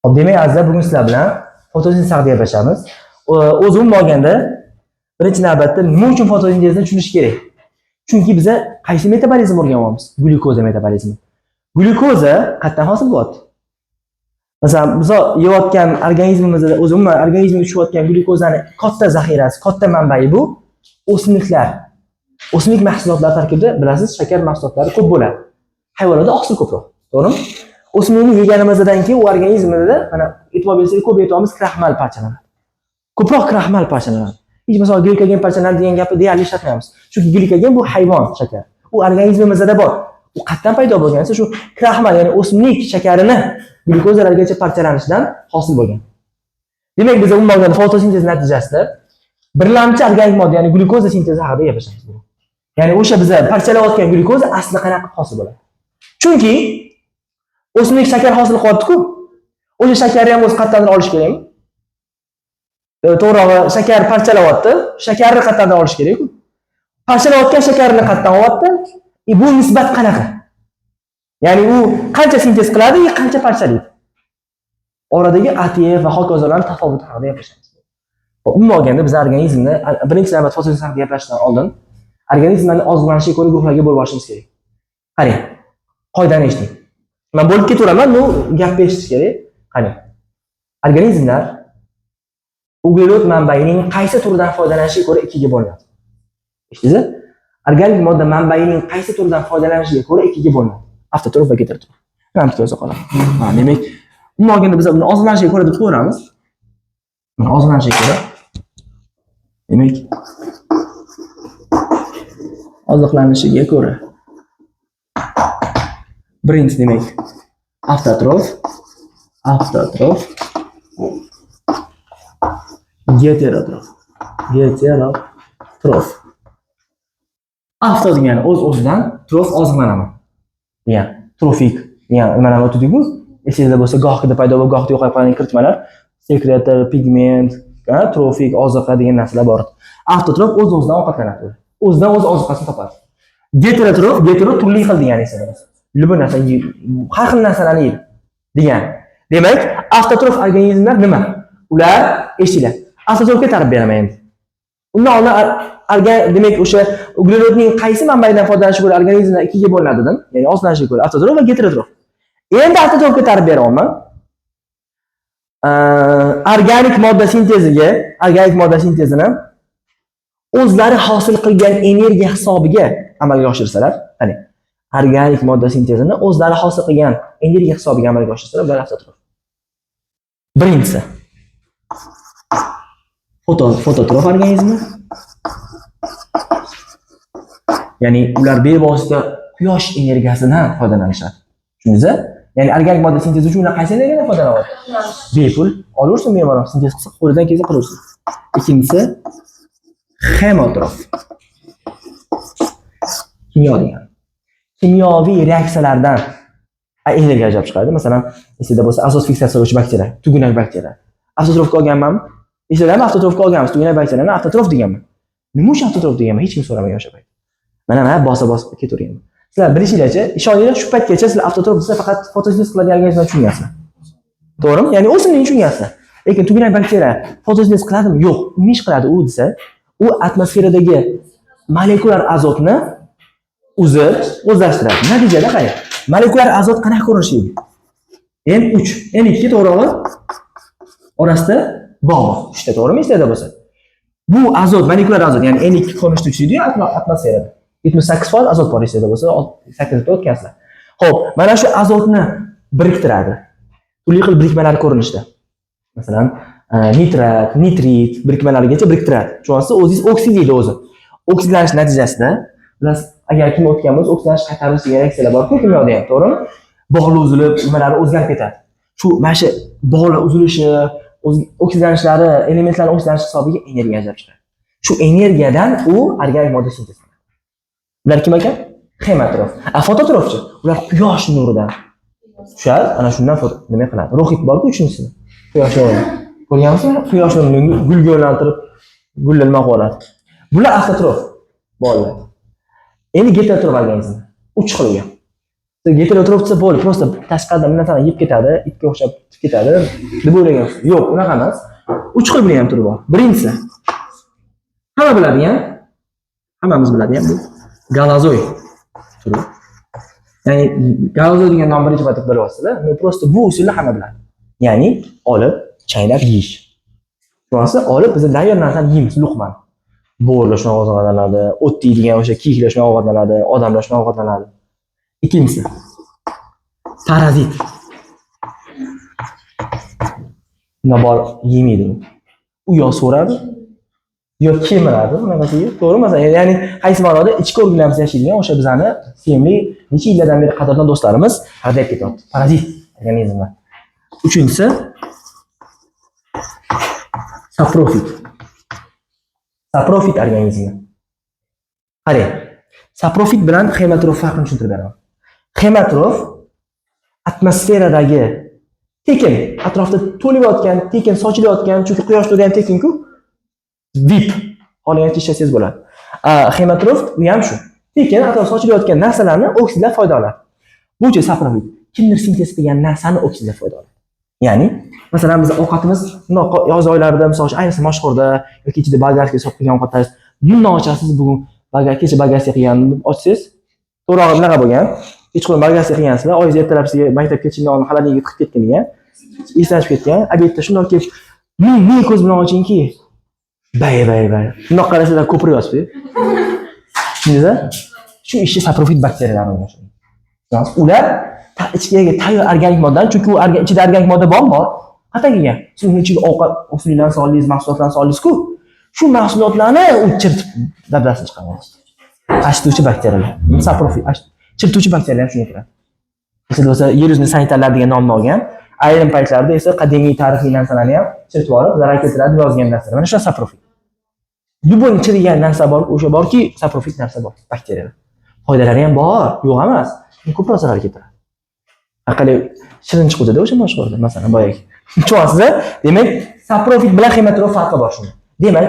Hop, demak, azizlar, bugun sizlar bilan fotosintez haqida gaplashamiz. O'zi umuman olganda, birinchi navbatda nima uchun fotosintezni tushunish kerak? Chunki biza qaysi metabolizm o'rganyapmiz? Glyukoza metabolizmi. Glyukoza qayerdan hosil bo'lyapti? Masalan, biz yeyotgan organizmimizda, o'zi umuman organizmga tushayotgan glyukozani katta zaxirasi, katta manbai bu o'simliklar. O'simlik mahsulotlari tarkibida, bilasiz, shakar mahsulotlari ko'p bo'ladi. Hayvonlarda oqsil ko'proq, to'g'rimi? O'simlikni yeganimizdan keyin u organizmida, mana, e'tibor bersangiz, ko'p aytyapmiz, kraxmal parchalanadi. Ko'proq kraxmal parchalanadi. Hech, masalan, glikogen parchalanadi degan gapni deyarli ishlatmaymiz. Chunki glikogen bu hayvon shakari. U organizmimizda bor. U qayerdan paydo bo'lgan desa, shu kraxmal, ya'ni o'simlik shakarini glyukozalargacha parchalanishidan hosil bo'lgan. Demak, biz umuman olganda fotosintez natijasida birlamchi organik modda, ya'ni glyukoza sintezi haqida gaplashamiz. Ya'ni o'sha biza parchalayotgan glyukoza asli qanaqa hosil bo'ladi? Chunki o'simlik shakar hosil qilyapti-ku. O'sha shakarni ham o'zi qayerdandir olish kerakmi? To'g'rirog'i, shakar parchalayapti, shakarni qayerdandir olish kerak-ku. Parchalayotgan shakarni qayerdan olyapti? E bu nisbat qanaqa? Ya'ni u qancha sintez qiladi, и qancha parchalaydi? Oradagi ATF va hokazolarning tafovuti haqida gaplashamiz. Hop, umuman olganda biz organizmni birinchi navbat fotosintez haqida gaplashishdan oldin organizmlarni oziqlanishiga ko'ra guruhlarga bo'lib olishimiz kerak. Qarang, qoidani eshiting. Men bo'lib ketaveraman, ну, gapni eshitish kerak. Qarang. Organizmlar uglerod manbaining qaysi turidan foydalanishiga ko'ra ikkiga bo'linadi. Eshitdingizmi? Organik modda manbaining qaysi turidan foydalanishiga ko'ra ikkiga bo'linadi. Avtotrof va geterotrof. Mana bitta yoza qoladi. Ha, demak, umuman olganda biz buni oziqlanishiga ko'ra deb qo'yamiz. Mana, oziqlanishiga ko'ra. Demak, oziqlanishiga ko'ra. Birinchisi, demak, avtotrof, geterotrof. Geterotrof. Avto degani o'z o'zidan, trof oziqlanaman degan, trofik degan nimalarni o'tdik-ku. Esingizda bo'lsa, gohida paydo bo'lib, gohida yo'qolib qolgan kiritmalar, sekretor, pigment, ha, trofik, oziqa degan narsalar bor edi. Avtotrof o'z o'zidan ovqatlanadi. O'zidan o'zi oziqasini topadi. Geterotrof, hetero turli xil degani esingizda bo'lsa. Любой narsa, har xil narsalarni yeydi degan. Demak, avtotrof organizmlar nima? Ular, eshitinglar. Avtotrofga ta'rif beraman endi. Undan oldin demak, o'sha uglerodning qaysi manbaidan foydalanishiga ko'ra organizmlar ikkiga bo'linadi dedim. Ya'ni oziqlanishiga ko'ra avtotrof va geterotrof. Endi avtotrofga ta'rif beryapman. Organik modda sinteziga, organik modda sintezini o'zlari hosil qilgan energiya hisobiga amalga oshirsalar, ya'ni organik modda sintezini o'zlari hosil qilgan energiya hisobiga amalga oshirsalar, ular avtotrof. Birinchisi fototrof organizmi. Ya'ni ular bevosita quyosh energiyasidan foydalanishadi. Tushundingizmi? Ya'ni organik modda sintezi uchun ular qaysi energiyadan foydalanyapti? Bepul olaversin, bemalol sintez qilsa, qo'lidan kelsa qilaversin. Ikkinchisi xemotrof. Kimyo degani. Kimyoviy reaksiyalardan energiya ajrab chiqaradi. Masalan, esingizda bo'lsa, azot fiksatsiyalovchi bakteriya, tugunak bakteriya. Avtotrofga olganmanmi? Esingizda, avtotrofga olganmiz, tugunak bakteriyani avtotrof deganman. Nima uchun avtotrof deganman? Hech kim so'ramagan o'sha payt. Mana bosa bosib ketaverganman. Sizlar bilishinglarcha, ishoninglar, shu paytgacha sizlar avtotrof desa faqat fotosintez qiladigan organizmni tushungansizlar. To'g'rimi? Ya'ni o'simlikni tushungansizlar. Lekin tugunak bakteriya fotosintez qiladimi? Yo'q. Nima ish qiladi u desa, u atmosferadagi molekulyar azotni uzib o'zlashtiradi. Natijada qarang, molekulyar azot qanaqa ko'rinishi ega? N3, N2, to'g'rirog'i, orasida bog' bor. Uchta, to'g'rimi, esingizda bo'lsa? Bu azot, molekulyar azot, ya'ni N2 ko'rinishda uchraydi-yu atmosferada. 78% azot bor, esingizda bo'lsa, 8 o'tgansizlar. Xo'p, mana shu azotni biriktiradi. Turli xil birikmalar ko'rinishida. Masalan, nitrat, nitrit birikmalarigacha biriktiradi. Tushunasiz? O'zingiz oksid deydi o'zi. Oksidlanish natijasida, bilasiz, agar kim o'tgan bo'lsa, oksidlanish, qaytarilish degan reaksiyalar bor-ku kimyoda ham, to'g'rimi? Bog'lar uzilib, nimalari o'zgarib ketadi. Shu mana shu bog'lar uzilishi, oksidlanishlari, elementlarning oksidlanishi hisobiga energiya ajrab chiqadi. Shu energiyadan u organik modda sintez qiladi. Ular kim ekan? Xemotrof. A fototrofchi? Ular quyosh nuridan tushadi, ana shundan foto nima qiladi? Rohit bor-ku uchinchisini. Quyosh nuri. Ko'rganmisizmi? Quyosh nurini gulga aylantirib, gulni nima qilib yuboradi. Bular avtotrof bolalar. Endi geterotrof organizm. Uch xil ekan. Geterotrof desa bo'ldi, просто tashqaridan bir narsani yeb ketadi, itga o'xshab tutib ketadi deb o'ylagansiz. Yo'q, unaqa emas. 3 xil buni ham turi bor. Birinchisi hamma biladigan, hammamiz biladigan bu golozoy turi. Ya'ni golozoy degan nom birinchi marta bilyapsizlar. Но просто bu usulni hamma biladi. Ya'ni olib chaynab yeyish. To'g'risi, olib biz tayyor narsani yeymiz, luqmani. Bo'rilar shunaqa ovqatlanadi, o't deydigan o'sha kiyiklar shunaqa ovqatlanadi, odamlar shunaqa ovqatlanadi. Ikkinchisi parazit. Bunda bor yemaydi u. U yo so'radi, yo kemiradi, bunaqasiga. To'g'ri, masalan, ya'ni qaysi ma'noda ichki organlarimiz yashaydigan o'sha bizani sevimli necha yillardan beri qadrdon do'stlarimiz haqida ketyapti. Parazit organizmlar. Uchinchisi saprofit. Saprofit organizmi. Qarang. Saprofit bilan xemotrof farqini tushuntirib beraman. Xemotrof atmosferadagi tekin, atrofda to'layotgan, tekin sochilayotgan, chunki quyosh nuri ham tekin-ku. VIP xohlagancha ishlasangiz bo'ladi. Xemotrof u ham shu. Tekin atrofda sochilayotgan narsalarni oksidlab foyda oladi. Buchi saprofit kimdir sintez qilgan narsani oksidlab foyda oladi. Ya'ni, masalan, biz ovqatimiz bundoq yoz oylarida, misol uchun, ayniqsa moshxo'rda yoki ichida bolgarskiy solib qilgan ovqatlar, bundoq ochasiz, bugun kecha bolgarskiy qilgandim deb ochsangiz, to'g'rog'i bunaqa bo'lgan. Kechqurun bolgarskiy qilgansizlar, oyingiz ertalab sizga maktabga ketishdan oldin холодильник ka tiqib ketgan degan. Esdan chiqib ketgan. Обед da shundoq kelib, ming ko'z bilan ochingki, bay bay bay. Bundoq qarasanglar ko'pirib yotibdi. Tushundingizmi? Shu ishni saprofit bakteriyalar o'ynashadi. Ular ichidagi tayyor organik moddadan, chunki u ichida organik modda bormi? Bor. Qayerdan kelgan? Siz uni ichiga ovqat, o'simliklarni soldingiz, mahsulotlarni soldingiz-ku. Shu mahsulotlarni u chiritib dabdasini chiqaradi. Achituvchi bakteriyalar. Saprofit, chirituvchi bakteriyalar ham shunga kiradi. Esingizda bo'lsa, yer yuzini sanitarlar degan nomni olgan. Ayrim paytlarda esa qadimiy tarixiy narsalarni ham chiritib olib zarar keltiradi deb yozgan narsalar. Mana shu saprofit. Любой chirigan narsa bor, o'sha borki, saprofit narsa bor, bakteriyalar. Foydalari ham bor, yo'q emas. Ko'proq zarar keltiradi. Aqali shirin chiquvdida o'sha moshxo'rda, masalan, boyagi. Tushunyapsiz-a? Demak, saprofit bilan xemotrof farqi bor shunda. Demak,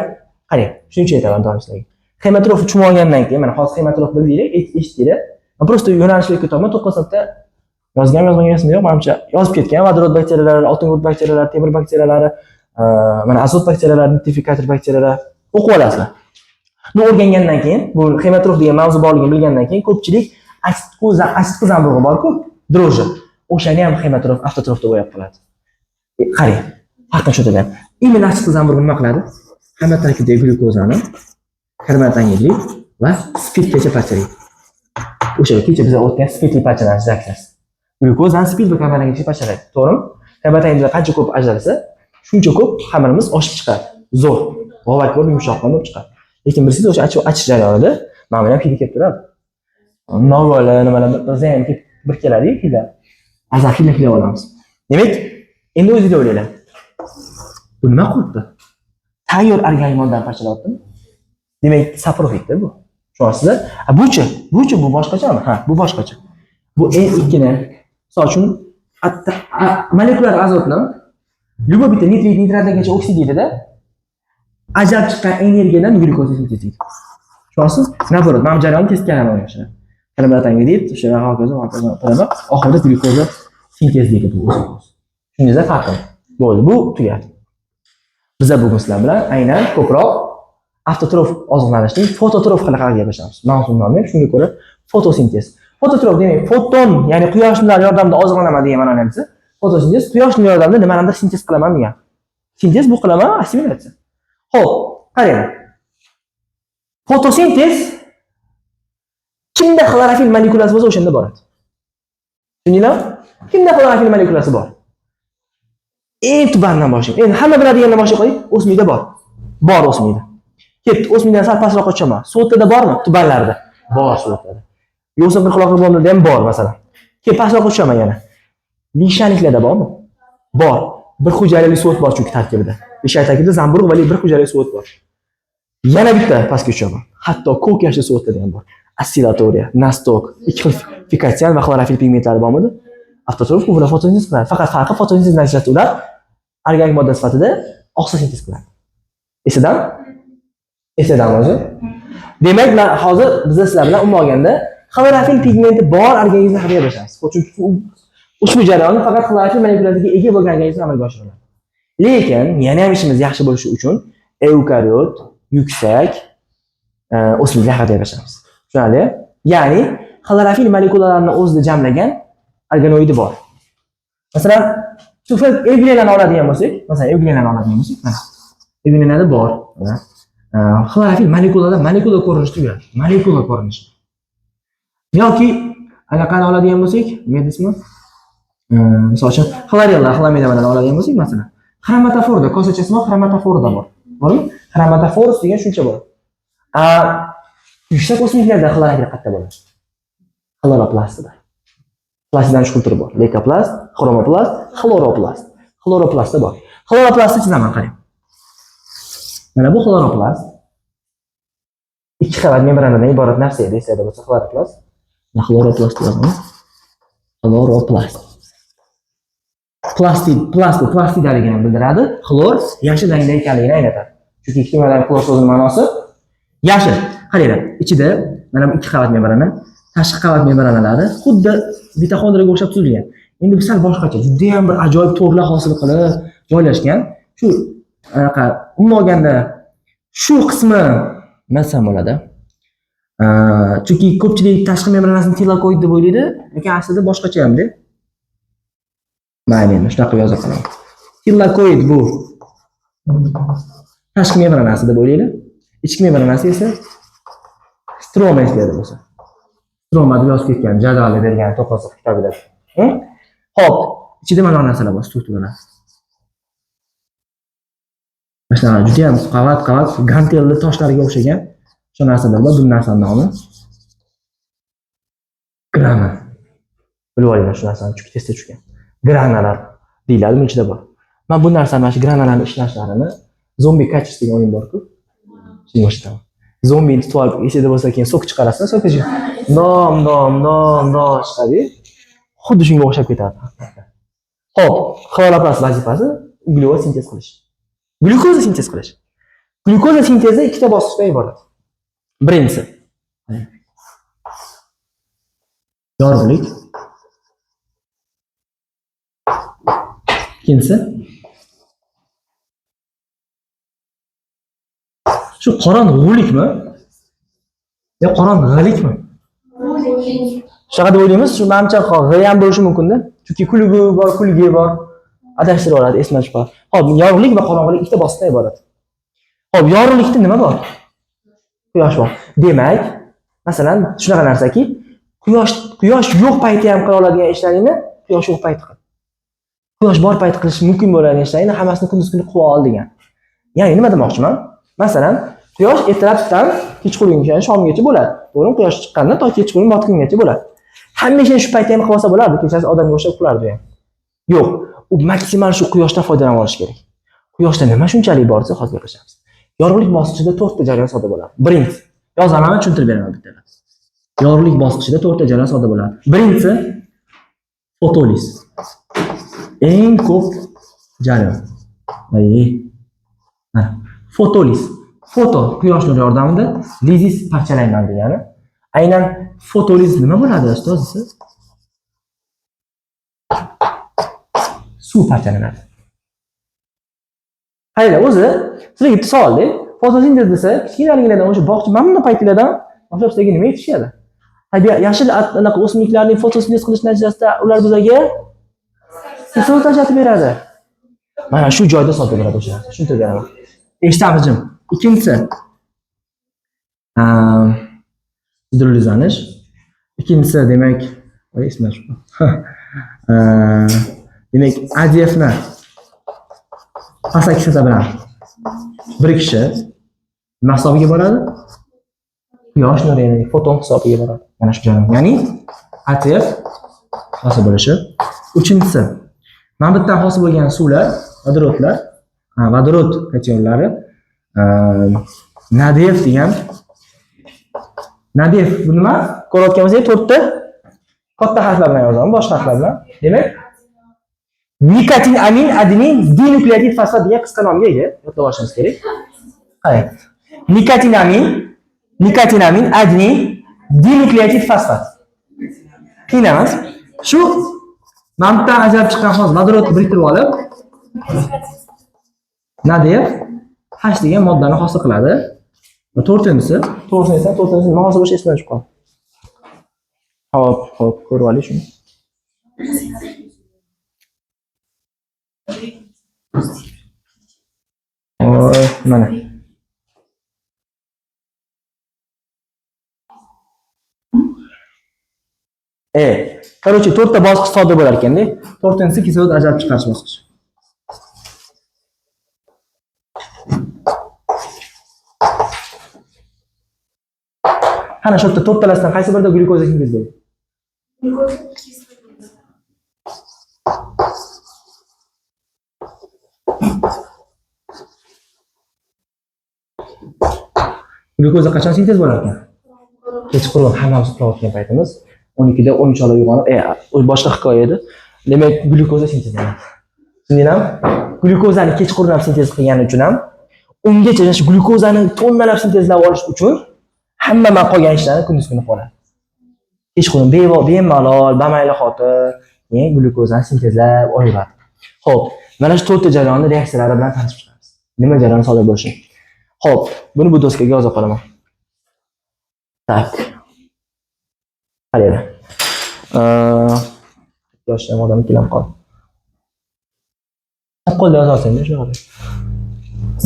qarang, shuning uchun aytaman doim sizlarga. Xemotrof tushunib olgandan keyin, mana hozir xemotrof bildinglar, eshitdinglar. Men просто yo'nalishga ketyapman, 9 sinfda yozgan yozmagan esimda yo'q, manimcha yozib ketgan vodorod bakteriyalari, oltingugurt bakteriyalari, temir bakteriyalari, mana azot bakteriyalari, nitrifikator bakteriyalar o'qib olasizlar. Buni o'rgangandan keyin, bu xemotrof degan mavzu borligini bilgandan keyin ko'pchilik achitqi zamburug'i bor-ku, дрожжи. O'shani ham xemotrof, avtotrof deb o'ylab qoladi. Qarang, farqini tushuntirgan. Именно achitqi zamburug'i nima qiladi? Hamma tarkibidagi glyukozani karbonat angidrid va spirtgacha parchalaydi. O'sha kecha biz o'tgan spirtli parchalanish reaksiyasi. Glyukozani spirt va karbonat angidridga parchalaydi. To'g'rimi? Karbonat angidrid qancha ko'p ajralsa, shuncha ko'p xamirimiz oshib chiqadi. Zo'r. G'ovak bo'lib yumshoq bo'lib chiqadi. Lekin bilsangiz o'sha achish jarayonida mana buni ham hidi kelib turadi. Novvoylar nimalar bizda ham kelib bir keladi-yu hidlar. Azar hidlab hidlab olamiz. Demak, endi o'zinglar o'ylanglar. Bu nima qilyapti? Tayyor organik moddani parchalayaptimi? Demak, saprofitda bu. Tushunyapsizlar? A buchi? Buchi bu boshqachami? Ha, bu boshqacha. Bu N2 ni, misol uchun, molekulyar azotni любой bitta nitrit, nitratlargacha oksid deydida, ajralib chiqqan energiyadan glyukoza sintezlaydi. Tushunyapsiz? Наоборот, mana bu jarayonni teskari amalga oshiradi. Karbonat angidrid, o'sha hokazo, hokazo, oxirida glyukoza sintezlaydi bu o'zi. Tushundingizmi farqini? Bo'ldi, bu tugadi. Biza bugun sizlar bilan aynan ko'proq avtotrof oziqlanishning fototrof xili haqida gaplashamiz. Mavzu nomi ham shunga ko'ra fotosintez. Fototrof demak foton, ya'ni quyosh nurlari yordamida oziqlanaman degan ma'noni aytsa, fotosintez quyosh nuri yordamida nimanidir sintez qilaman degan. Sintez bu qilaman, assimilyatsiya. Xo'p, qarang. Fotosintez kimda xlorofil molekulasi bo'lsa o'shanda boradi. Tushundinglarmi? Kimda xlorofil molekulasi bor? Eng tubandan boshlaylik. Endi hamma biladigandan boshlay qo'ying. O'smiyda bor. Bor o'smiyda. Ketdi, o'smiydan sal pastroqqa tushaman. Suvo'tida bormi? Tubanlarda. Bor suvo'tlarda. Yo'qsa bir quloqli bo'lmada ham bor masalan. Keyin pastroqqa tushaman yana. Лишайник larda bormi? Bor. Bir hujayrali suvo't bor chunki tarkibida. Лишай tarkibida zamburug' va bir hujayrali suvo't bor. Yana bitta pastga tushaman. Hatto ko'k yashil suvo'tlarda ham bor. Oscillatoriya, nostoq, ikki xil fikotsian va xlorofil pigmentlari bormidi? Avtotrof ular fotosintez qiladi. Faqat farqi fotosintez natijasida ular organik modda sifatida oqsil sintez qiladi. Esidan? Esidan o'zi. Demak, men hozir biz sizlar bilan umuman olganda Xlorofil pigmenti bor organizm haqida gaplashamiz. Chunki ushbu jarayonni faqat xlorofil molekulasiga ega bo'lgan organizm amalga oshiradi. Lekin yana ham ishimiz yaxshi bo'lishi uchun eukariot, yuksak o'simliklar haqida gaplashamiz. Tushunarli? Ya'ni xlorofil molekulalarini o'zida jamlagan organoidi bor. Masalan, tufayli evglenani oladigan bo'lsak, masalan, evglenani oladigan bo'lsak, mana evglenada bor. Mana xlorofil molekulalar molekula ko'rinishida yuradi. Molekula ko'rinishida. Yoki anaqani oladigan bo'lsak, nima ismi? Misol uchun, xlorella, xlormedavalarni oladigan bo'lsak, masalan, xromatoforda, kosachasi bor, xromatoforda bor. Bormi? Xromatofor degan tushuncha bor. Yuksak o'simliklarda xlorofil qayerda bo'ladi? Xloroplastida. Plastdan uch turi bor. Leykoplast, xromoplast, xloroplast. Xloroplastda bor. Xloroplastni chizaman, qarang. Mana bu xloroplast. Ikki qavat membranadan iborat narsa edi, esingizda bo'lsa xloroplast. Mana xloroplast yozaman. Xloroplast. Plastid, plast, plastidaligini bildiradi. Xlor yashil rangda ekanligini anglatadi. Chunki ikki xlor so'zining ma'nosi yashil. Qaranglar, ichida mana bu ikki qavat membrana, tashqi qavat membranalari xuddi mitoxondriyaga o'xshab tuzilgan. Endi bu sal boshqacha, juda ham bir ajoyib to'rlar hosil qilib joylashgan. Shu anaqa umuman olganda shu qismi nima desam bo'ladi? Chunki ko'pchilik tashqi membranasini tilakoid deb o'ylaydi, lekin aslida boshqacha hamda. Mayli, endi shunaqa qilib yozib qolaman. Tilakoid bu tashqi membranasi deb o'ylaydi. Ichki membranasi esa stroma eslaydi bo'lsa. Stroma deb yozib ketgan, jadvalda bergan To'qosov kitobida. Xo'p, ichida mana bu narsalar bor, strukturalar. Mana shunaqa juda ham qavat-qavat gantelli toshlarga o'xshagan shu narsalar bor. Bu narsani nomi grana. Bilib olinglar shu narsani, chunki testda tushgan. Granalar deyiladi, buning ichida bor. Men bu narsani, mana shu granalarni ishlashlarini Zombie Catchers degan o'yin bor-ku. Shunga o'xshataman. Zombini tutib olib, esingizda bo'lsa, keyin sok chiqarasiz, sok nom nom nom nom chiqadi. Xuddi shunga o'xshab ketadi. Xo'p, xloroplast vazifasi uglevod sintez qilish. Glyukoza sintez qilish. Glyukoza sintezi ikkita bosqichdan iborat. Birinchisi yorug'lik. Ikkinchisi shu qorong'ulikmi? Yo qorong'ilikmi? Shunaqa deb o'ylaymiz, shu manimcha g'i ham bo'lishi mumkin-da. Chunki kulgi bor, kulgi bor. Adashtirib oladi, esdan chiqadi. Xo'p, yorug'lik va qorong'ulik ikkita bosqichdan iborat. Xo'p, yorug'likda nima bor? Quyosh bor. Demak, masalan, shunaqa narsaki, quyosh yo'q payti ham qila oladigan ishlaringni quyosh yo'q payti qil. Quyosh bor payti qilish mumkin bo'lgan ishlaringni hammasini kunduz kuni qilib ol degan. Ya'ni nima demoqchiman? Masalan, quyosh ertalabdan kechqurungacha, shomgacha bo'ladi. To'g'rimi? Quyosh chiqqandan to kechqurun botgungacha bo'ladi. Hamma ishni shu paytda ham qilib olsa bo'lardi, kechasi odamga o'xshab uxlardi ham. Yo'q, u maksimal shu quyoshdan foydalanib olish kerak. Quyoshda nima shunchalik bor desa, hozir gaplashamiz. Yorug'lik bosqichida 4 ta jarayon sodir bo'ladi. Birinchisi, yozaman, tushuntirib beraman bittadan. Yorug'lik bosqichida 4 ta jarayon sodir bo'ladi. Birinchisi fotoliz. Eng ko'p jarayon. Mana fotoliz. Foto quyosh nuri yordamida, lizis parchalayman degani. Aynan fotoliz nima bo'ladi ustoz desa? Suv parchalanadi. Qaranglar, o'zi sizlarga bitta savolda, fotosintez desa, kichkinaliginglardan o'sha bog'cha mana bunday paytlardan boshlab sizlarga nima yetishadi? Tabiat yashil anaqa o'simliklarning fotosintez qilish natijasida ular bizlarga kislorod ajratib beradi. Mana shu joyda sodir bo'ladi o'sha narsa. Tushuntirib beraman. Eshitamiz jim. Ikkinchisi gidrolizlanish. Ikkinchisi demak, voy esimdan chiqdi. Demak, ADFni pastaki kislota bilan birikishi nima hisobiga boradi? Quyosh nuri, ya'ni foton hisobiga boradi. Mana shu jarayon. Ya'ni ATF hosil bo'lishi. Uchinchisi, mana bu yerdan hosil bo'lgan suvlar, vodorodlar, vodorod kationlari NADF degan. NADF bu nima? Ko'rayotgan bo'lsangiz 4 ta katta harflar bilan yozaman, boshqa harflar bilan. Demak, nikotin amin adenin dinukleotid fosfat degan qisqa nomga ega. Yodlab olishimiz kerak. Qarang. Nikotin amin, nikotin amin adenin Dinukleotid fosfat. Qiyin emas. Shu mantiqdan ajrab chiqqan hozir vodorodni biriktirib olib, NADF H degan moddani hosil qiladi. Va to'rtinchisi, to'g'risini aytsam, to'rtinchisi nima hosil bo'lishi esimdan chiqib qoldi. Hop, hop, ko'rib oling shuni. Oy, mana. Короче, to'rtta bosqich sodir bo'lar ekanda. To'rtinchisi kislorod ajralib chiqarish bosqichi. Qana shu yerda to'rttalasidan qaysi birida glyukoza sintezlaydi? Glyukoza qachon sintez bo'lar ekan? Kechqurun hammamiz uxlayotgan paytimiz 12da 13 ola uyg'onib, u boshqa hikoya edi. Demak, glyukoza sintezlanadi. Tushundinglarmi? Glyukozani kechqurun ham sintez qilgani uchun ham ungacha shu glyukozani tonnalab sintezlab olish uchun hamma man qolgan ishlarni kunduz kuni qiladi. Kechqurun bemalol, bamayli xotir, keyin glyukozani sintezlab olaveradi. Xo'p, mana shu to'rtta jarayonni reaksiyalari bilan tanishib chiqamiz. Nima jarayon sodir bo'lishi. Xo'p, buni bu doskaga yozib qolaman. Tak. Qaranglar. Yoshlar odam ikkilanib qoldi. Chap qo'lda yoza olsang-da, shunaqa.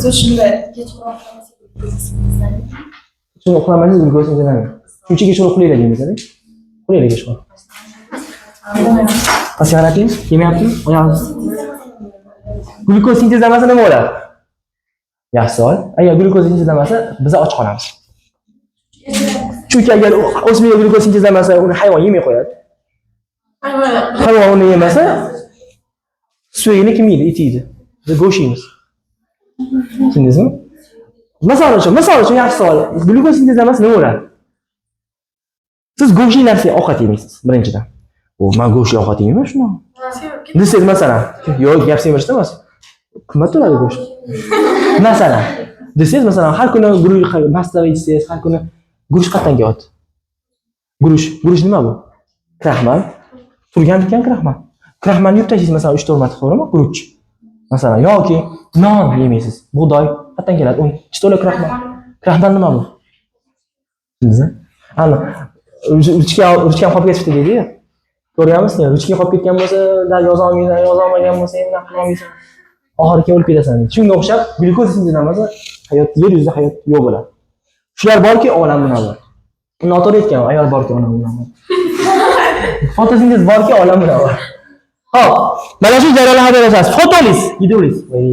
Siz shunda kechqurun uxlamasak glyukoza sintezlanadi. Kechqurun uxlamasangiz glyukoza sintezlanmaydi. Shuncha kechqurun uxlaylik deymiz, uxlaylik kechqurun. Pastga qarating, kelmayaptimi? Oyog'ingiz. Glyukoza sintezlanmasa nima bo'ladi? Yaxshi savol. Agar glyukoza sintezlanmasa, biz och qolamiz. Chunki agar o'simlik glyukoza sintezlanmasa, uni hayvon yemay qo'yadi. Hayvon uni yemasa, suyagini kim yeydi? It yeydi. Biz go'sht yeymiz. Tushundingizmi? Misol uchun yaxshi savol. Glyukoza sintezlanmasa nima bo'ladi? Siz go'shtli narsa ovqat yemaysiz, birinchidan. O, men go'shtli ovqat yemayman shuni. Desangiz masalan, yo'q, gap semirishda emas. Qimmat turadi go'sht. Masalan, desangiz masalan, har kuni guruch pasta ichsangiz, har kuni guruch qayerdan kelyapti? Guruch nima bu? Kraxmal. Turgan ekan kraxmal. Kraxmalni yeb tashlaysiz masalan 3-4 marta, to'g'rimi? Guruch. Masalan, yoki non yemaysiz. Bug'doy qayerdan keladi? Un to'la kraxmal. Kraxmal nima bu? Tushundingizmi? Ana ruchkam qolib ketibdi deydi-yu. Ko'ryapsizmi? Ruchka qolib ketgan bo'lsa, yoza olmaysan, yoza olmagan bo'lsang, nima qila olmaysan. Oxiri keyin o'lib ketasan deydi. Shunga o'xshab glyukoza sintezlanmasa, hayot yer yuzida hayot yo'q bo'ladi. Shular borki, olam munavvar. Noto'g'ri aytgan, ayol borki, olam munavvar. Fotosintez borki, olam munavvar. Xo'p, mana shu jarayonlar haqida gaplashamiz. Fotoliz, gidroliz. Voy,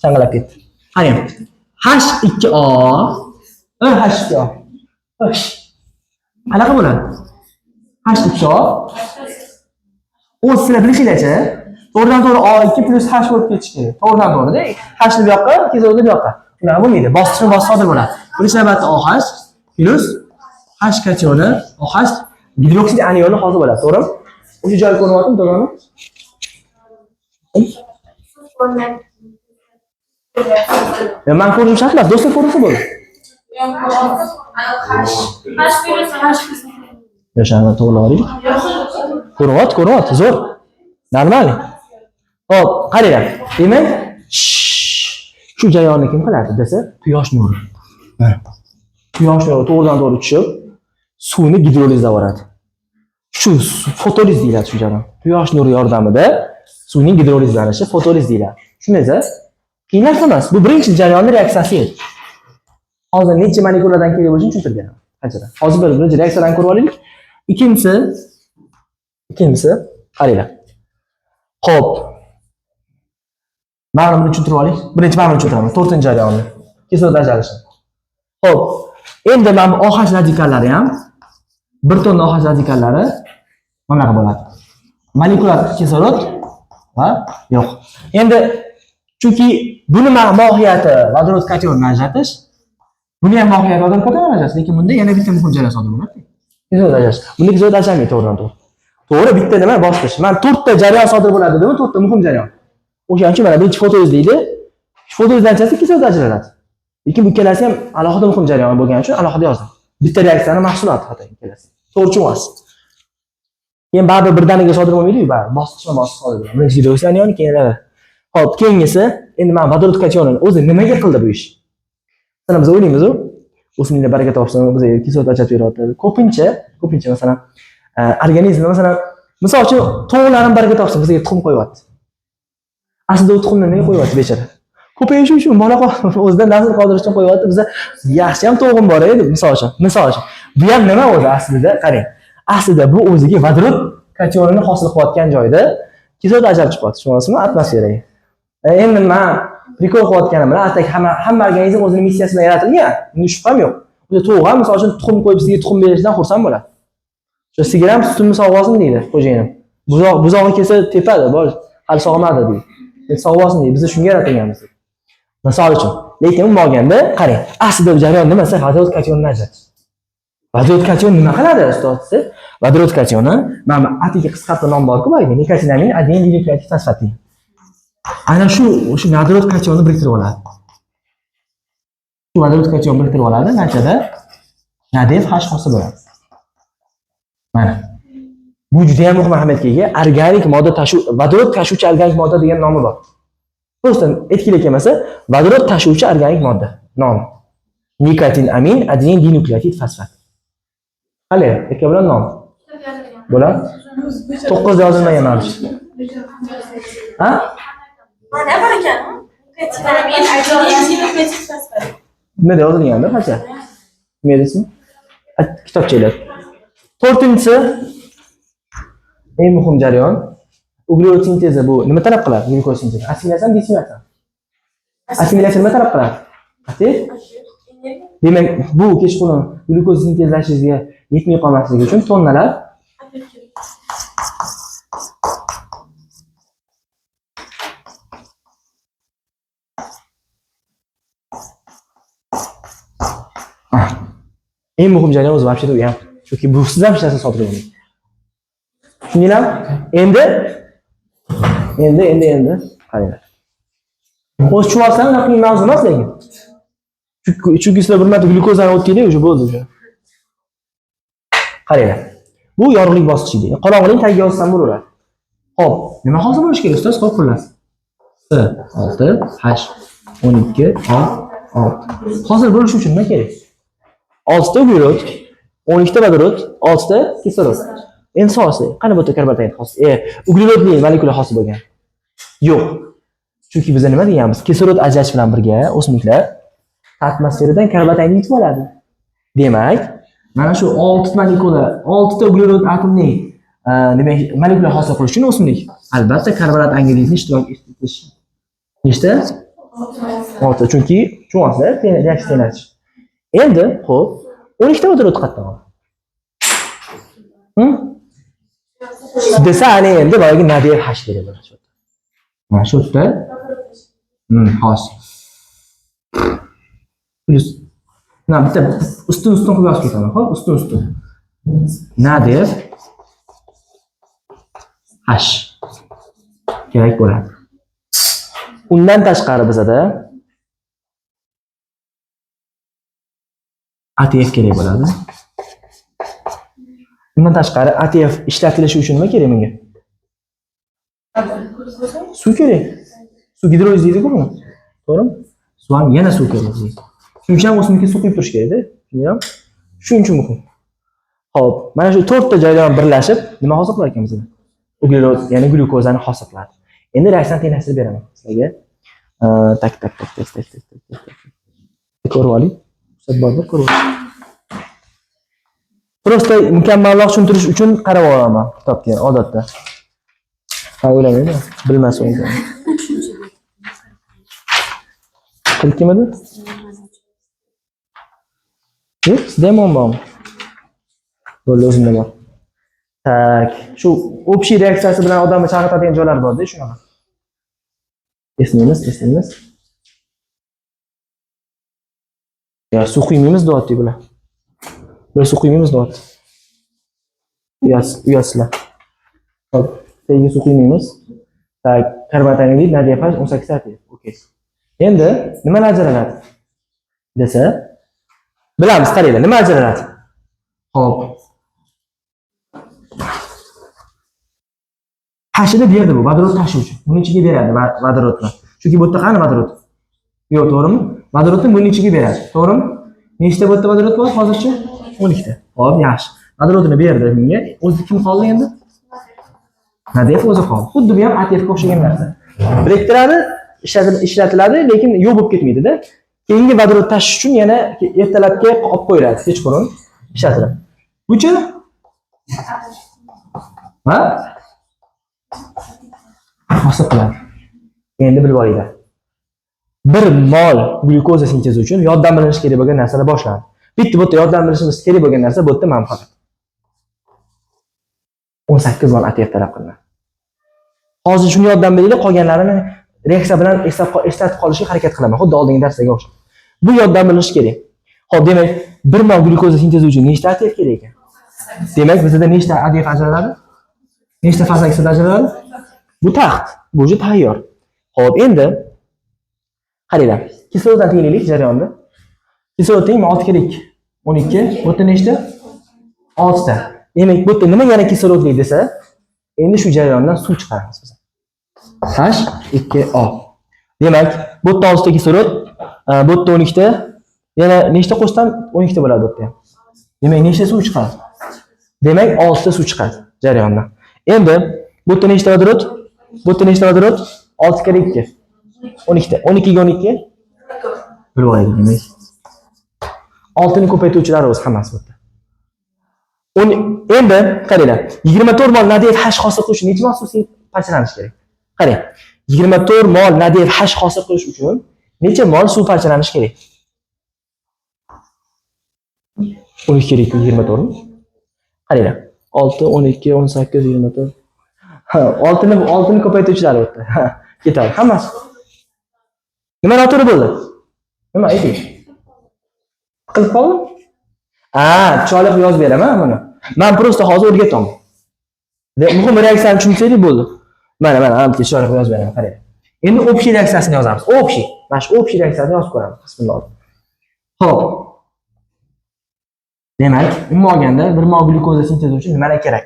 shang'alab ketdi. Qarang. H2O, H2O. H. Qanaqa bo'ladi? H2O. O'z sizlar bilishinglarcha, to'g'ridan to'g'ri O2 plus H bo'lib ketishi kerak. To'g'ridan to'g'ri-da. H ni bu yoqqa, kislorodni bu yoqqa. Unaqa bo'lmaydi. Bosqichma-bosqich sodir bo'ladi. Birinchi navbatda OH plus H kationi, OH gidroksid anioni hosil bo'ladi, to'g'rimi? O'sha joyi ko'rinyaptimi, to'g'rimi? Men ko'rishim shart emas, do'stlar ko'rinsa bo'ldi. Yoshlarni to'g'rilab olaylik. Ko'rinyapti, ko'rinyapti, zo'r. Normal. Xo'p, qaranglar. Demak, shu jarayonni kim qiladi desa, quyosh nuri. Quyosh nuri to'g'ridan to'g'ri tushib, suvni gidrolizlab yuboradi. Shu fotoliz deyiladi shu jarayon. Quyosh nuri yordamida suvning gidrolizlanishi fotoliz deyiladi. Tushundingiz-a? Qiyin narsa emas. Bu birinchi jarayonning reaksiyasi edi. Hozir necha molekuladan kerak bo'lishini tushuntirib beraman. Qanchadan? Hozir birinchi reaksiyadan ko'rib olaylik. Ikkinchisi qaranglar. Xo'p. Mana buni tushuntirib oling. Birinchi mana buni tushuntiraman. To'rtinchi jarayonni. Kislorod ajralishi. Xo'p. Endi mana bu OH radikallari ham bir tonna OH radikallari mana bunaqa bo'ladi. Molekular kislorod va yo'q. Endi chunki buni mohiyati vodorod kationini ajratish, buni ham mohiyati vodorod kationini ajratish, lekin bunda yana bitta muhim jarayon sodir bo'ladi. Kislorod ajratish. Bunda kislorod ajramaydi to'g'ridan to'g'ri. To'g'ri, bitta nima bosqich. Mana to'rtta jarayon sodir bo'ladi dedim, to'rtta muhim jarayon. O'shaning uchun mana birinchi fotoliz deydi. Shu fotoliz natijasida kislorod ajraladi. Lekin bu ikkalasi ham alohida muhim jarayon bo'lgani uchun alohida yozdim. Bitta reaksiyani mahsuloti hatto ikkalasi. To'g'ri tushunasiz. Keyin baribir birdaniga sodir bo'lmaydi-yu, baribir bosqichma-bosqich sodir bo'ladi. Birinchi gidroliz aniyoni, keyin. Xo'p, keyingisi, endi mana vodorod kationini o'zi nimaga qildi bu ish? Masalan, biz o'ylaymiz-u, o'simliklar baraka topsin, bizga kislorod ajratib beryapti. Ko'pincha masalan, organizmda masalan, misol uchun tovuqlar ham baraka topsin, bizga tuxum qo'yyapti. Aslida u tuxumni nimaga qo'yyapti bechora? Ko'payishi uchun, bola o'zidan nasl qoldirish uchun qo'yyapti. Biza yaxshi ham to'g'im bor edi, misol uchun. Misol uchun. Bu ham nima o'zi aslida? Qarang. Aslida bu o'ziga vodorod kationini hosil qilayotgan joyda kislorod ajrab chiqyapti, tushunyapsizmi? Atmosferaga. Endi men prikol qilayotganim bilan, atak hamma organizm o'zining missiyasi bilan yaratilgan. Bunda shubham yo'q. O'sha tovuq ham misol uchun tuxum qo'yib sizga tuxum berishidan xursand bo'ladi. O'sha sigir ham sutimni sog'ib olsin deydi xo'jayinim. Buzog'i kelsa tepadi, bor, hali sog'madi deydi. Sog'ib olsin deydi. Biz shunga yaratilganmiz. Misol uchun. Lekin umuman olganda qarang, aslida bu jarayon nimasi? Vodorod kationini ajratish. Vodorod kation nima qiladi ustoz desa? Vodorod kationi mana bu atiga qisqartirib nom bor-ku, boyagi nikotinamin adenin dinukleotid fosfat degan. Ana shu vodorod kationni biriktirib oladi. Shu vodorod kation biriktirib oladi, natijada NADH hosil bo'ladi. Mana. Bu juda ham muhim ahamiyatga ega. Organik modda vodorod tashuvchi organik modda degan nomi bor. Просто etkili kelmasa, vodorod tashuvchi organik modda nomi. Nikotin amin adenin dinukleotid fosfat. Qale, erka bilan nom. Bo'ladi? 9 yozilmagan manimcha. Ha? Mana bor ekan. Nikotin adenin dinukleotid fosfat. Nimada yozilgandir, qancha? Nima deysizmi? Kitobchalar. 4-inchisi eng muhim jarayon uglerod sintezi. Bu nima talab qiladi? Glyukoz sintezi. Assimilyatsiya, dissimilyatsiya. Assimilyatsiya nima talab qiladi? ATF. Demak, bu kechqurun glyukoz sintezlashingizga yetmay qolmasligi uchun tonnalar eng muhim jarayon o'zi вообще u ham. Chunki busiz ham hech narsa sodir bo'lmaydi. Tushundinglarmi? Endi qaranglar. O'zi tushunyapsizlarmi? Unaqa qiyin mavzu emas lekin. Chunki sizlar bir marta glyukozani o'tdinglar, o'sha bo'ldi o'sha. Qaranglar. Bu yorug'lik bosqichi deydi. Qorong'ilik tagiga yozsam bo'laveradi. Xo'p, nima hosil bo'lishi kerak ustoz? Xo'p, xullas. S 6 H 12 O 6. Hosil bo'lishi uchun nima kerak? 6 ta uglerod, 12 ta vodorod, 6 ta kislorod. Endi savolsi, qani bu yerda karbonat hosil, uglerodli molekula hosil bo'lgan? Yo'q. Chunki biz nima deganmiz? Kislorod ajratish bilan birga o'simliklar atmosferadan karbonatni yutib oladi. Demak, mana shu 6 molekula, 6 ta uglerod atomli demak molekula hosil qilish uchun o'simlik albatta karbonat angidridni ishtirok etish. Nechta? 6. Chunki tushunyapsizlar, reaksiya tenglatish. Endi, xo'p, 12 ta vodorod qayerdan oladi? Desa, ana endi boyagi NADH kerak bo'ladi shu yerda. Mana shu yerda. Hozir. Plyus. Na, bitta ustun qilib yozib ketaman, xo'p, ustun. NADH kerak bo'ladi. Undan tashqari bizada ATF kerak bo'ladi. Undan tashqari ATF ishlatilishi uchun nima kerak menga? Suv kerak. Suv gidroliz deydi-ku buni. To'g'rimi? Suv ham yana suv kerak bizga. Shuning uchun ham o'simlikka suv quyib turish kerak-da. Tushundingmi? Shuning uchun muhim. Xo'p, mana shu 4 ta jarayon birlashib nima hosil qilar ekan bizda? Uglerod, ya'ni glyukozani hosil qiladi. Endi reaksiyani tenglashtirib beraman sizlarga. Tak tak tak tak tak tak tak tak. Ko'rib oling. Ruxsat bordir, ko'rib oling. Prosta mukammalroq tushuntirish uchun qarab olaman kitobga odatda. Ha, o'ylamayman, bilmas o'ylayman. 42midi? Yo'q, sizda ham o'n bormi? Bo'ldi, o'zimda bor. Tak, shu общий reaksiyasi bilan odamni chaqirtadigan joylar bor-da, shunaqa. Eslaymiz. Ya suv quymaymiz deyapti bular. Bular suv quymaymiz deyapti. Uyasizlar. Hop, tagiga suv quymaymiz. Tak, karbonat angidrid, NADH 18 ATF. Okey. Endi nimalar ajraladi? Desa, Bilamiz, qaranglar, nima ajraladi? Xo'p. Hashini berdi bu, vodorod tashuvchi. Buning ichiga beradi vodorodni. Chunki bu yerda qani vodorod? Yo'q, to'g'rimi? Vodorodni buning ichiga beradi, to'g'rimi? Nechta bu yerda vodorod bor hozircha? 12 ta. Xo'p, yaxshi. Vodorodini berdi bunga. O'zi kim qoldi endi? NADF o'zi qoldi. Xuddi bu ham ATFga o'xshagan narsa. Biriktiradi, ishlatiladi, lekin yo'q bo'lib ketmaydi-da. Keyingi vodorod tashish uchun yana ertalabga olib qo'yiladi, kechqurun ishlatiladi. Buchi? Ha? Hosil qiladi. Endi bilib olinglar. 1 mol glyukoza sintezi uchun yoddan bilinishi kerak bo'lgan narsalar boshlandi. Bitta bu yerda yoddan bilishimiz kerak bo'lgan narsa bu yerda mana faqat 18 mol ATF talab qilinadi. Hozir shuni yoddan bilinglar, qolganlarini reaksiya bilan eslatib qolishga harakat qilaman. Xuddi oldingi darslarga o'xshab. Bu yoddan bilinishi kerak. Xo'p, demak, 1 mol glyukoza sintezi uchun nechta ATF kerak ekan? Demak, bizda nechta ADF ajraladi? Nechta fosfat kislota ajraladi? Bu taxt, bu уже tayyor. Xo'p, endi qaranglar. Kisloroddan tenglik jarayonida. Kislorod tengmi 6 kere 2? 12. Bu yerda nechta? 6 ta. Demak, bu yerda nima yana kislorodli desa, endi shu jarayondan suv chiqaramiz biz. H2O. Demak, bu yerda 6 ta kislorod, bu yerda 12 ta. Yana nechta qo'shsam 12 ta bo'ladi bu yerda ham. Demak, nechta suv chiqadi? Demak, 6 ta suv chiqadi jarayondan. Endi bu yerda nechta vodorod? Bu yerda nechta vodorod? 6 kere 2. 12 ta. 12 ga 12 bilib olaylik demak. 6 ni ko'paytiruvchilari o'zi hammasi bu yerda. Endi qaranglar, 24 mol NADF H hosil qilish uchun necha mol suv parchalanishi kerak? Qarang, 24 mol NADF H hosil qilish uchun necha mol suv parchalanishi kerak? 12 kerak, 24 mi? Qaranglar, 6, 12, 18, 24. Ha, 6 ni ko'paytiruvchilari bu yerda. Ha, ketadi hammasi. Nima noto'g'ri bo'ldi? Nima ayting? Qilib qoldim? Ha, chiroyli qilib yozib beraman buni. Men prosta hozir o'rgataman. Muhim reaksiyani tushunsangiz bo'ldi. Mana, mana, chiroyli qilib yozib beraman, qarang. Endi общий reaksiyasini yozamiz. Общий. Mana shu общий reaksiyasini yozib ko'ramiz. Bismillah. Xo'p. Demak, umuman olganda 1 mol glyukoza sintezi uchun nimalar kerak?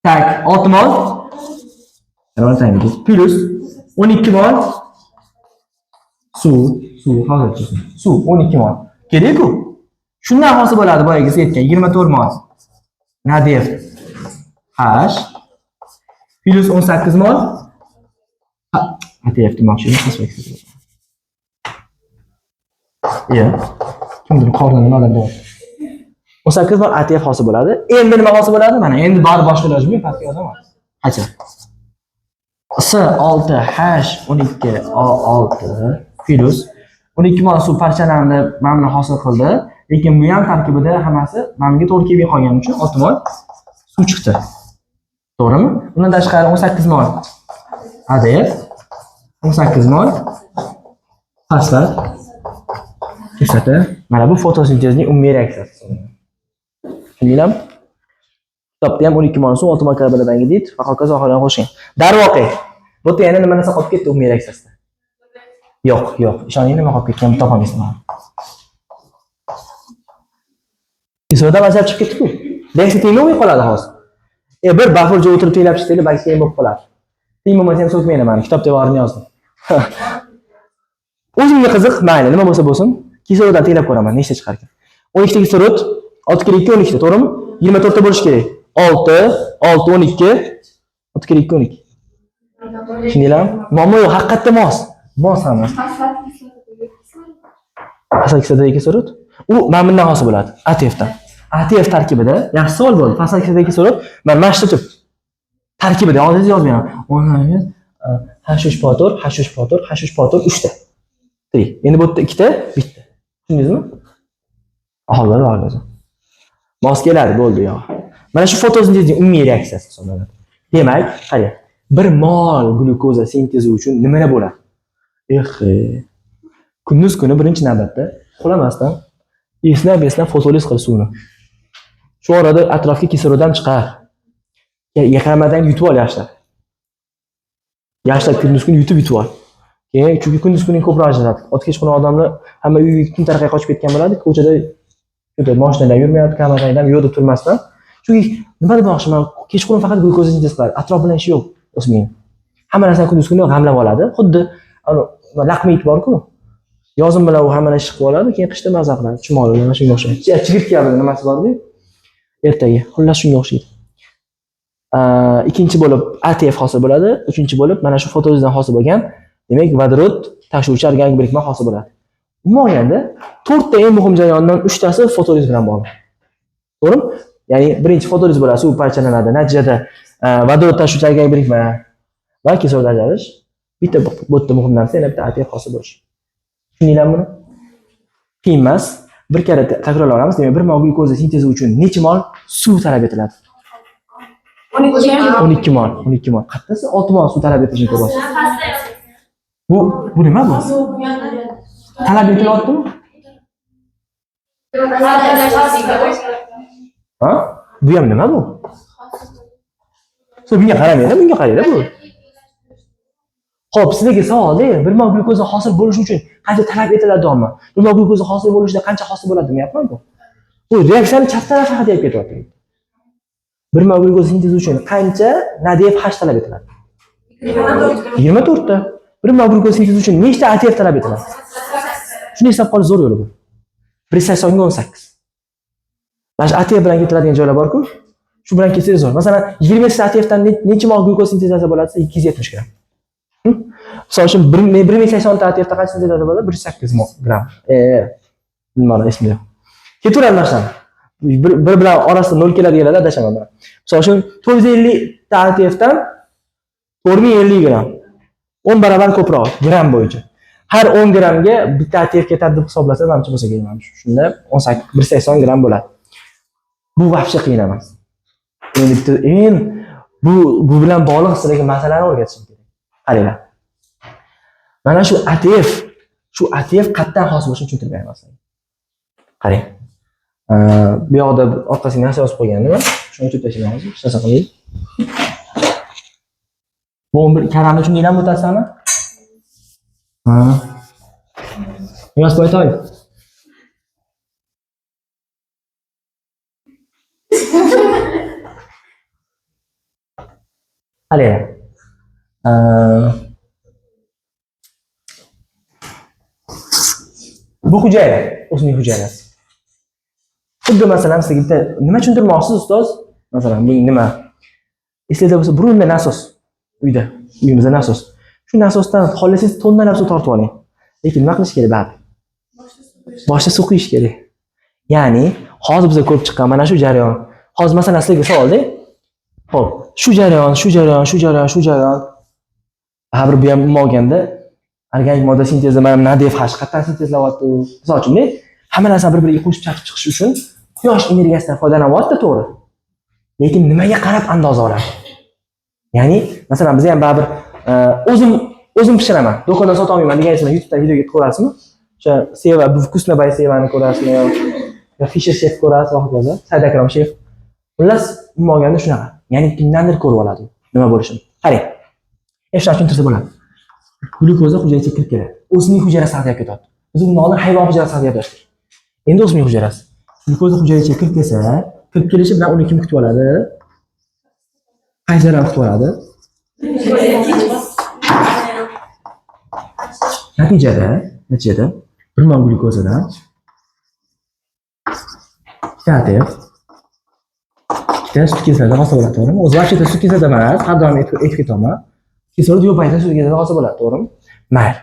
Tak, 6 mol plus 12 mol suv, hozircha suv 12 mol. Kerak-ku. Shundan hosil bo'ladi boyagi siz aytgan 24 mol NADF H plus 18 mol ATF demoqchi edim, Iya. Kimdir qorni nimadir deyapti. 18 mol ATF hosil bo'ladi. Endi nima hosil bo'ladi? Mana endi bari boshqa iloji yo'q, pastga yozaman. Qachon? S6H12O6 plus 12 mol suv parchalandi, mana buni hosil qildi. Lekin bu ham tarkibida hammasi mana bunga to'g'ri kelmay qolgani uchun 6 mol suv chiqdi. To'g'rimi? Undan tashqari 18 mol ADF, 18 mol fosfat kislota. Mana bu fotosintezning umumiy reaksiyasi. Tushundinglarmi? Kitobda ham 12 mol suv, 6 mol karbonat va hokazo oxirlari qo'shgan. Darvoqe, bu yerda yana nima narsa qolib ketdi umumiy reaksiyasida? Yo'q, yo'q. Ishoning, nima qolib ketgan topolmaysan. Kislorod ham ajralib chiqib ketdi-ku. Reaksiya teng bo'lmay qoladi hozir. Bir bafur joy o'tirib tenglab chiqsanglar, balki teng bo'lib qoladi. Teng bo'lmasa ham so'kmanglar mani, kitobda borini yozdim. O'zimga qiziq, mayli, nima bo'lsa bo'lsin. Kisloroddan tenglab ko'raman, nechta chiqar ekan. 12 ta kislorod, 6 kere 2 12 ta, to'g'rimi? 24 ta bo'lishi kerak. 6, 6 12, 6 kere 2 12. Tushundinglarmi? Muammo yo'q, haqiqatda mos. Mos hammasi. Fosfat kislotadagi kislorod u mana bundan hosil bo'ladi, ATFdan. ATF tarkibida, yaxshi savol bo'ldi. Fosfat kislotadagi kislorod mana shu turibdi. Tarkibida hozir yozib beraman. H3PO4, H3PO4, H3PO4 3 ta. 3. Endi bu yerda 2 ta, bitta. Tushundingizmi? Aholilar hokazo. Mos keladi, bo'ldi yo'q. Mana shu fotosintezning umumiy reaksiyasi hisoblanadi. Demak, qarang, 1 mol glyukoza sintezi uchun nimalar bo'ladi? Kunduz kuni birinchi navbatda uxlamasdan esnab fotoliz qil suvni. Shu orada atrofga kislorod ham chiqar. Yaqamadan yutib ol yaxshilab. Yaxshilab kunduz kuni yutib ol. Keyin chunki kunduz kuni ko'proq ajratadi. Ot kechqurun odamlar hamma uyga tun tarqay qochib ketgan bo'ladi, ko'chada juda mashinalar yurmayapti, kameralar ham yo'q deb turmasdan. Chunki nima demoqchiman, kechqurun faqat glyukoza sintez qiladi. Atrof bilan ishi yo'q o'sming. Hamma narsani kunduz kuni g'amlab oladi. Xuddi laqma it bor-ku. Yozim bilan u hammani ish qilib oladi, keyin qishda maza qiladi. Chumoli bilan shunga o'xshaydi. Chigirtka nimasi bor-ku? Ertaga. Xullas shunga o'xshaydi. Ikkinchi bo'lib ATF hosil bo'ladi, uchinchi bo'lib mana shu fotolizdan hosil bo'lgan, demak vodorod tashuvchi organik birikma hosil bo'ladi. Umuman olganda to'rtta eng muhim jarayondan uchtasi fotoliz bilan bog'liq. To'g'rimi? Ya'ni birinchi fotoliz bo'ladi, suv parchalanadi, natijada vodorod tashuvchi organik birikma va kislorod ajralish. Bitta bu yerda muhim narsa yana bitta ATF hosil bo'lishi. Tushundinglarmi buni? Qiyin emas. Bir karra takrorlab olamiz. Demak, bir mol glyukoza sintezi uchun necha mol suv talab etiladi? 12 mol, 12 mol. Qayerda siz 6 mol suv talab etilishini ko'ryapsiz? Bu nima bu? Talab etilyaptimi? Ha? Bu ham nima bu? So bunga qaramanglar, bunga qaranglar bu. Xo'p, sizlarga savolda, bir mol glyukoza hosil bo'lishi uchun qancha talab etiladi-mi? Bir mol glyukoza hosil bo'lishida qancha hosil bo'ladi demayapman bu. Bu reaksiyani chap tarafi haqida gap ketyapti. Bir mol glyukoza sintezi uchun qancha NADH talab etiladi? 24 ta. Bir mol glyukoza sintezi uchun nechta ATF talab etiladi? Shuni hisob qilish zo'r yo'li bu. 180 ga 18. Mana shu ATF bilan ketiladigan joylar bor-ku. Shu bilan ketsangiz zo'r. Masalan, 20 ta ATF dan necha mol glyukoza sintezlasa bo'ladi? 270 gram. Misol uchun 1080 ta ATF da qancha sintezlasa bo'ladi? 108 gram. Bilmadim, esimda yo'q. Ketaveradi narsani. Bir bilan orasida 0 keladiganlarda adashaman man. Misol uchun 450 ta ATF dan 4050 gram. 10 barobar ko'proq gram bo'yicha. Har 10 gramga bitta ATF ketadi deb hisoblasa, manimcha bo'lsa kerak mana shu. Shunda 180 gram bo'ladi. Bu vobshe qiyin emas. Endi bitta eng bu bilan bog'liq sizlarga masalani o'rgatishim kerak. Qaranglar. Mana shu ATF, shu ATF qayerdan hosil bo'lishini tushuntirib beraman sizlarga. Qarang. Bu yoqda orqasiga narsa yozib qo'ygandim. Shuni o'chirib tashlayman hozir. Hech narsa qilmaydi. Bu 11 karamni tushundinglarmi bu narsani? Ha. Yozib qo'yay. Qaranglar. Bu hujayra, o'simlik hujayrasi. Xuddi masalan sizga bitta nima tushuntirmoqchisiz ustoz? Masalan, bu nima? Esingizda bo'lsa, burunda nasos uyda, uyimizda nasos. Shu nasosdan xohlasangiz tonnalab suv tortib oling. Lekin nima qilish kerak baribir? Boshda suv quyish kerak. Ya'ni hozir biz ko'rib chiqqan mana shu jarayon. Hozir masalan sizlarga savolda, xo'p, shu jarayon, shu jarayon, shu jarayon, shu jarayon. Baribir bu ham umuman olganda organik modda sintezi mana NADH qayerdan sintezlayapti? Misol uchun, hamma narsani bir-biriga qo'shib chaqib chiqish uchun quyosh energiyasidan foydalanyapti, to'g'ri. Lekin nimaga qarab andoza oladi? Ya'ni, masalan, biz ham baribir o'zim pishiraman, do'kondan sota olmayman degan narsani YouTube'dan videoga ko'rasizmi? O'sha Seva, bu Vkusno by Sevani ko'rasizmi yo Fisher Chef ko'rasiz va hokazo, Saidakrom Chef. Xullas, umuman olganda shunaqa. Ya'ni kimdandir ko'rib oladi nima bo'lishini. Qarang. Shunaqa tushuntirsa bo'ladi. Glyukoza hujayraga kirib keladi. O'simlik hujayrasi haqida gap ketyapti. Biz bundan oldin hayvon hujayrasi haqida gaplashdik. Endi o'simlik hujayrasi. Glyukoza hujayraga kirib kelsa, kirib kelishi bilan uni kim kutib oladi? Qaysi kutib oladi? Natijada bir mol glyukozadan ikkita ATF, ikkita sut kislota hosil bo'ladi, to'g'rimi? O'zi вообще-то sut kislota emas, har doim aytib ketaman. Kislorod yo'q paytda sut kislota hosil bo'ladi, to'g'rimi? Mayli.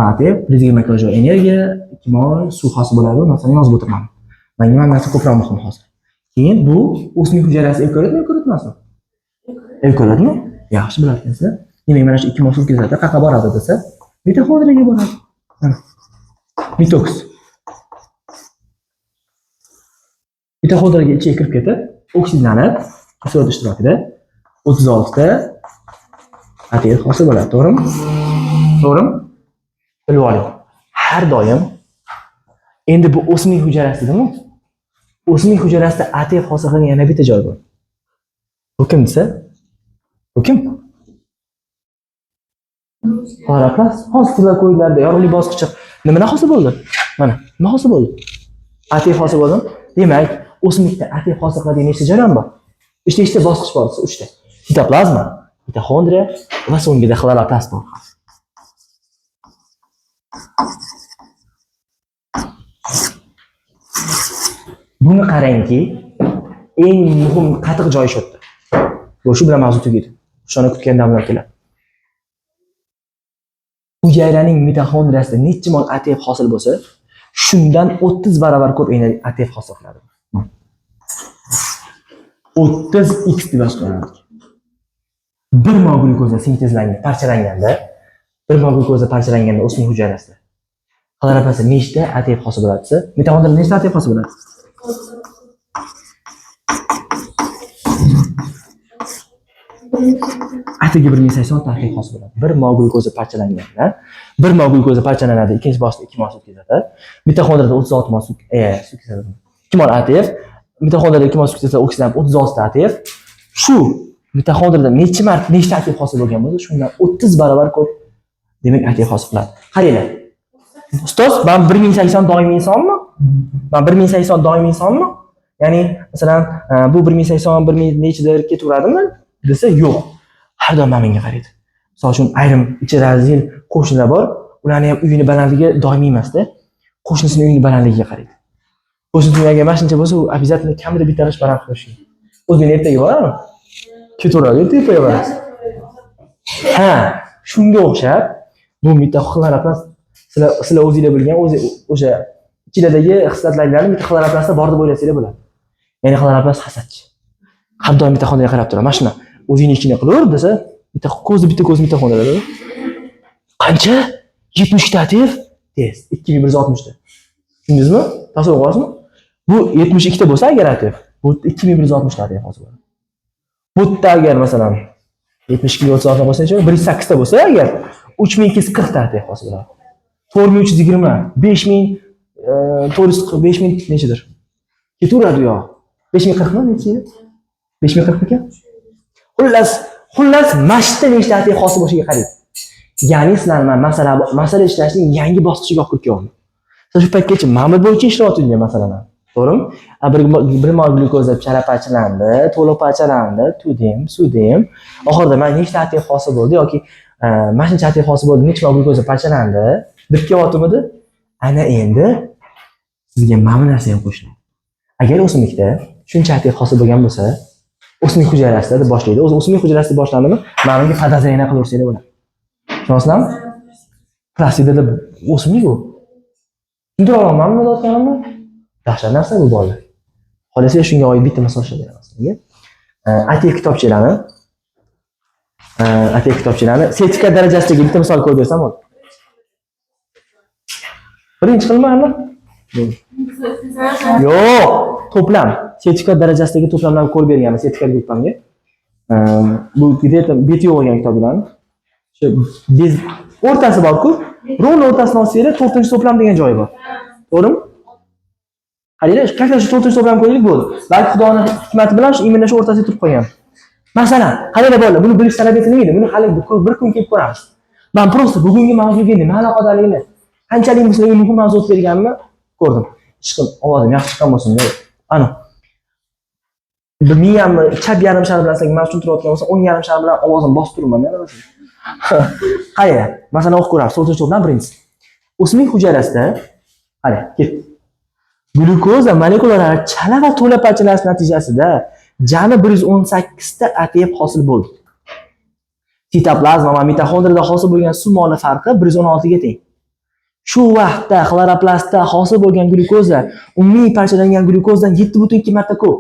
ATF, 120 kilojul energiya, 2 mol suv hosil bo'ladi, bu narsani yozib o'tirman. Menga mana narsa ko'proq muhim hozir. Keyin bu o'simlik hujayrasi eukaryotmi, eukaryot emasmi? Eukaryotmi? Yaxshi bilar ekansizlar. Demak, mana shu 2 mol suv kislota qayerga boradi desa, mitoxondriyaga boradi. Mana. Mitoks. Mitoxondriyaga ichiga kirib ketib, oksidlanib, kislorod ishtirokida 36 ta ATF hosil bo'ladi, to'g'rimi? To'g'rimi? Bilib oling. Har doim endi bu o'simlik hujayrasidirmi? O'simlik hujayrasida ATF hosil qilgan yana bitta joy bor. Bu kim desa? Bu kim? Xloroplast. Hozir tilakoidlarda yorug'lik bosqichi nimadan hosil bo'ldi? Mana, nima hosil bo'ldi? ATF hosil bo'ldimi? Demak, o'simlikda ATF hosil qiladigan nechta jarayon bor? Nechta bosqich bor? 3 ta. Sitoplazma, mitoxondriya va so'ngida xloroplast bor. Buni qarangki, eng muhim qatiq joyi shu yerda. Bu shu bilan mavzu tugaydi. Shuni kutgan damlar keladi. Hujayraning mitoxondriyasida necha mol ATF hosil bo'lsa, shundan 30 barobar ko'p ATF hosil qiladi. 30x deb yozib qo'yamiz. Bir mol glyukoza sintezlangan, parchalanganda, bir mol glyukoza parchalanganda o'simlik hujayrasida xloroplastda nechta ATF hosil bo'ladi desa, mitoxondriyada nechta ATF hosil bo'ladi? Atigi 1080 ta ATF hosil bo'ladi. Bir mol glyukoza parchalanganda, bir mol glyukoza parchalanadi, ikkinchi bosqichda 2 mol suv ketadi. Mitoxondriyada 36 mol suv, suv ketadi. 2 mol ATF, mitoxondriyada 2 mol suv ketsa, oksidlanib 36 ta ATF. Shu mitoxondriyada necha marta nechta ATF hosil bo'lgan bo'lsa, shundan 30 barobar ko'p demak ATF hosil qiladi. Qaranglar. Ustoz, men 1080 doimiy insonmi? Men 1080 doimiy insonmi? Ya'ni, masalan, bu 1080 1000 nechadir ketaveradimi desa, yo'q. Har doim menga qaraydi. Misol uchun, ayrim ichi razil qo'shnilar bor, ularni ham uyini balandligi doimiy emasda. Qo'shnisini uyini balandligiga qaraydi. Qo'shnisini uyi agar mana shuncha bo'lsa, u обязательно kamida bitta g'isht baland qilishi kerak. O'zini ertaga borami? Ketaveradi, tepaga boradi. Ha, shunga o'xshab bu mitoxloroplast sizlar o'zinglar bilgan o'zi o'sha ichilardagi xislatlarni mitoxloroplastda bor deb o'ylasanglar bo'ladi. Ya'ni xloroplast hasadchi. Har doim mitoxondriyaga qarab turadi. Mana shuni o'zingni ishingni qilaver desa, bitta ko'zi bitta ko'zi mitoxondriyada. Qancha? 72 ta ATF? Tez, 2160 ta. Tushundingizmi? Tasavvur qilasizmi? Bu 72 ta bo'lsa agar ATF, bu 2160 ta ATF hosil bo'ladi. Bu yerda agar masalan 72 ga 36 qo'shsa necha? 108 ta bo'lsa agar 3240 ta ATF hosil bo'ladi. 4320, 5000, 440, 5000 nechadir? Ketaveradi u yoq. 5040 mi necha edi? 5040 mikan? Xullas, mana nechta ATF hosil bo'lishiga qaraydi. Ya'ni sizlar man masala ishlashning yangi bosqichiga olib kirib kelyapman. Sizlar shu paytgacha ma'mur bo'yicha ishlayotgan masalan. To'g'rimi? Bir mol glyukoza chala parchalandi, to'liq parchalandi, tudim, sudim. Oxirida mana nechta ATF hosil bo'ldi yoki mana shuncha ATF hosil bo'ldi, necha mol glyukoza parchalandi deb kelyaptimidi? Ana endi sizga mana bu narsa ham qo'shiladi. Agar o'simlikda shuncha ATF hosil bo'lgan bo'lsa, o'simlik hujayrasida deb boshlaydi. O'zi o'simlik hujayrasida boshlandimi? Mana bunga подозрение qilaversanglar bo'ladi. Tushunasizlarmi? Plastidada o'simlik u. Tushuntira olamanmi nima deyotganimni? Dahshat narsa bu bolalar. Xohlasangiz shunga oid bitta misol ishlab beraman sizlarga. ATF kitobchalarni ATF kitobchalarni sertifikat darajasidagi bitta misol ko'rib bersam bo'ladi. Birinchi qilma aniq? Yo'q, to'plam. Sertifikat darajasidagi to'plamlarni ko'rib berganman sertifikat gruppamga. Bu где-то beti yo'q bo'lgan kitoblarni. Shu bez o'rtasi bor-ku. Ровно o'rtasini olsanglar, 4-to'plam degan joyi bor. To'g'rimi? Qaranglar, как раз shu 4-to'plam ko'raylik bo'ldi. Balki Xudoni hikmati bilan shu именно shu o'rtasida turib qolgan. Masalan, qaranglar bolalar, buni bilish talab etilmaydi. Buni hali bir kun kelib ko'ramiz. Men просто bugungi mavzuga nima aloqadorligini, qanchalik sizlarga muhim mavzu o'tib berganimni ko'rdim. Ishqim, ovozim yaxshi chiqqan bo'lsin. Ana. Bir miyamni chap yarim shar bilan sizlarga mavzu tushuntirayotgan bo'lsam, o'ng yarim shar bilan ovozim bosib turibman. Qaranglar, masalan o'qib ko'ramiz. 4-to'plam birinchisi. O'simlik hujayrasida qarang, ketdi. Glyukoza molekulalari chala va to'la parchalanish natijasida jami 118 ta ATF hosil bo'ldi. Sitoplazma va mitoxondriyada hosil bo'lgan suv moli farqi 116 ga teng. Shu vaqtda xloroplastda hosil bo'lgan glyukoza umumiy parchalangan glyukozadan 7,2 marta ko'p.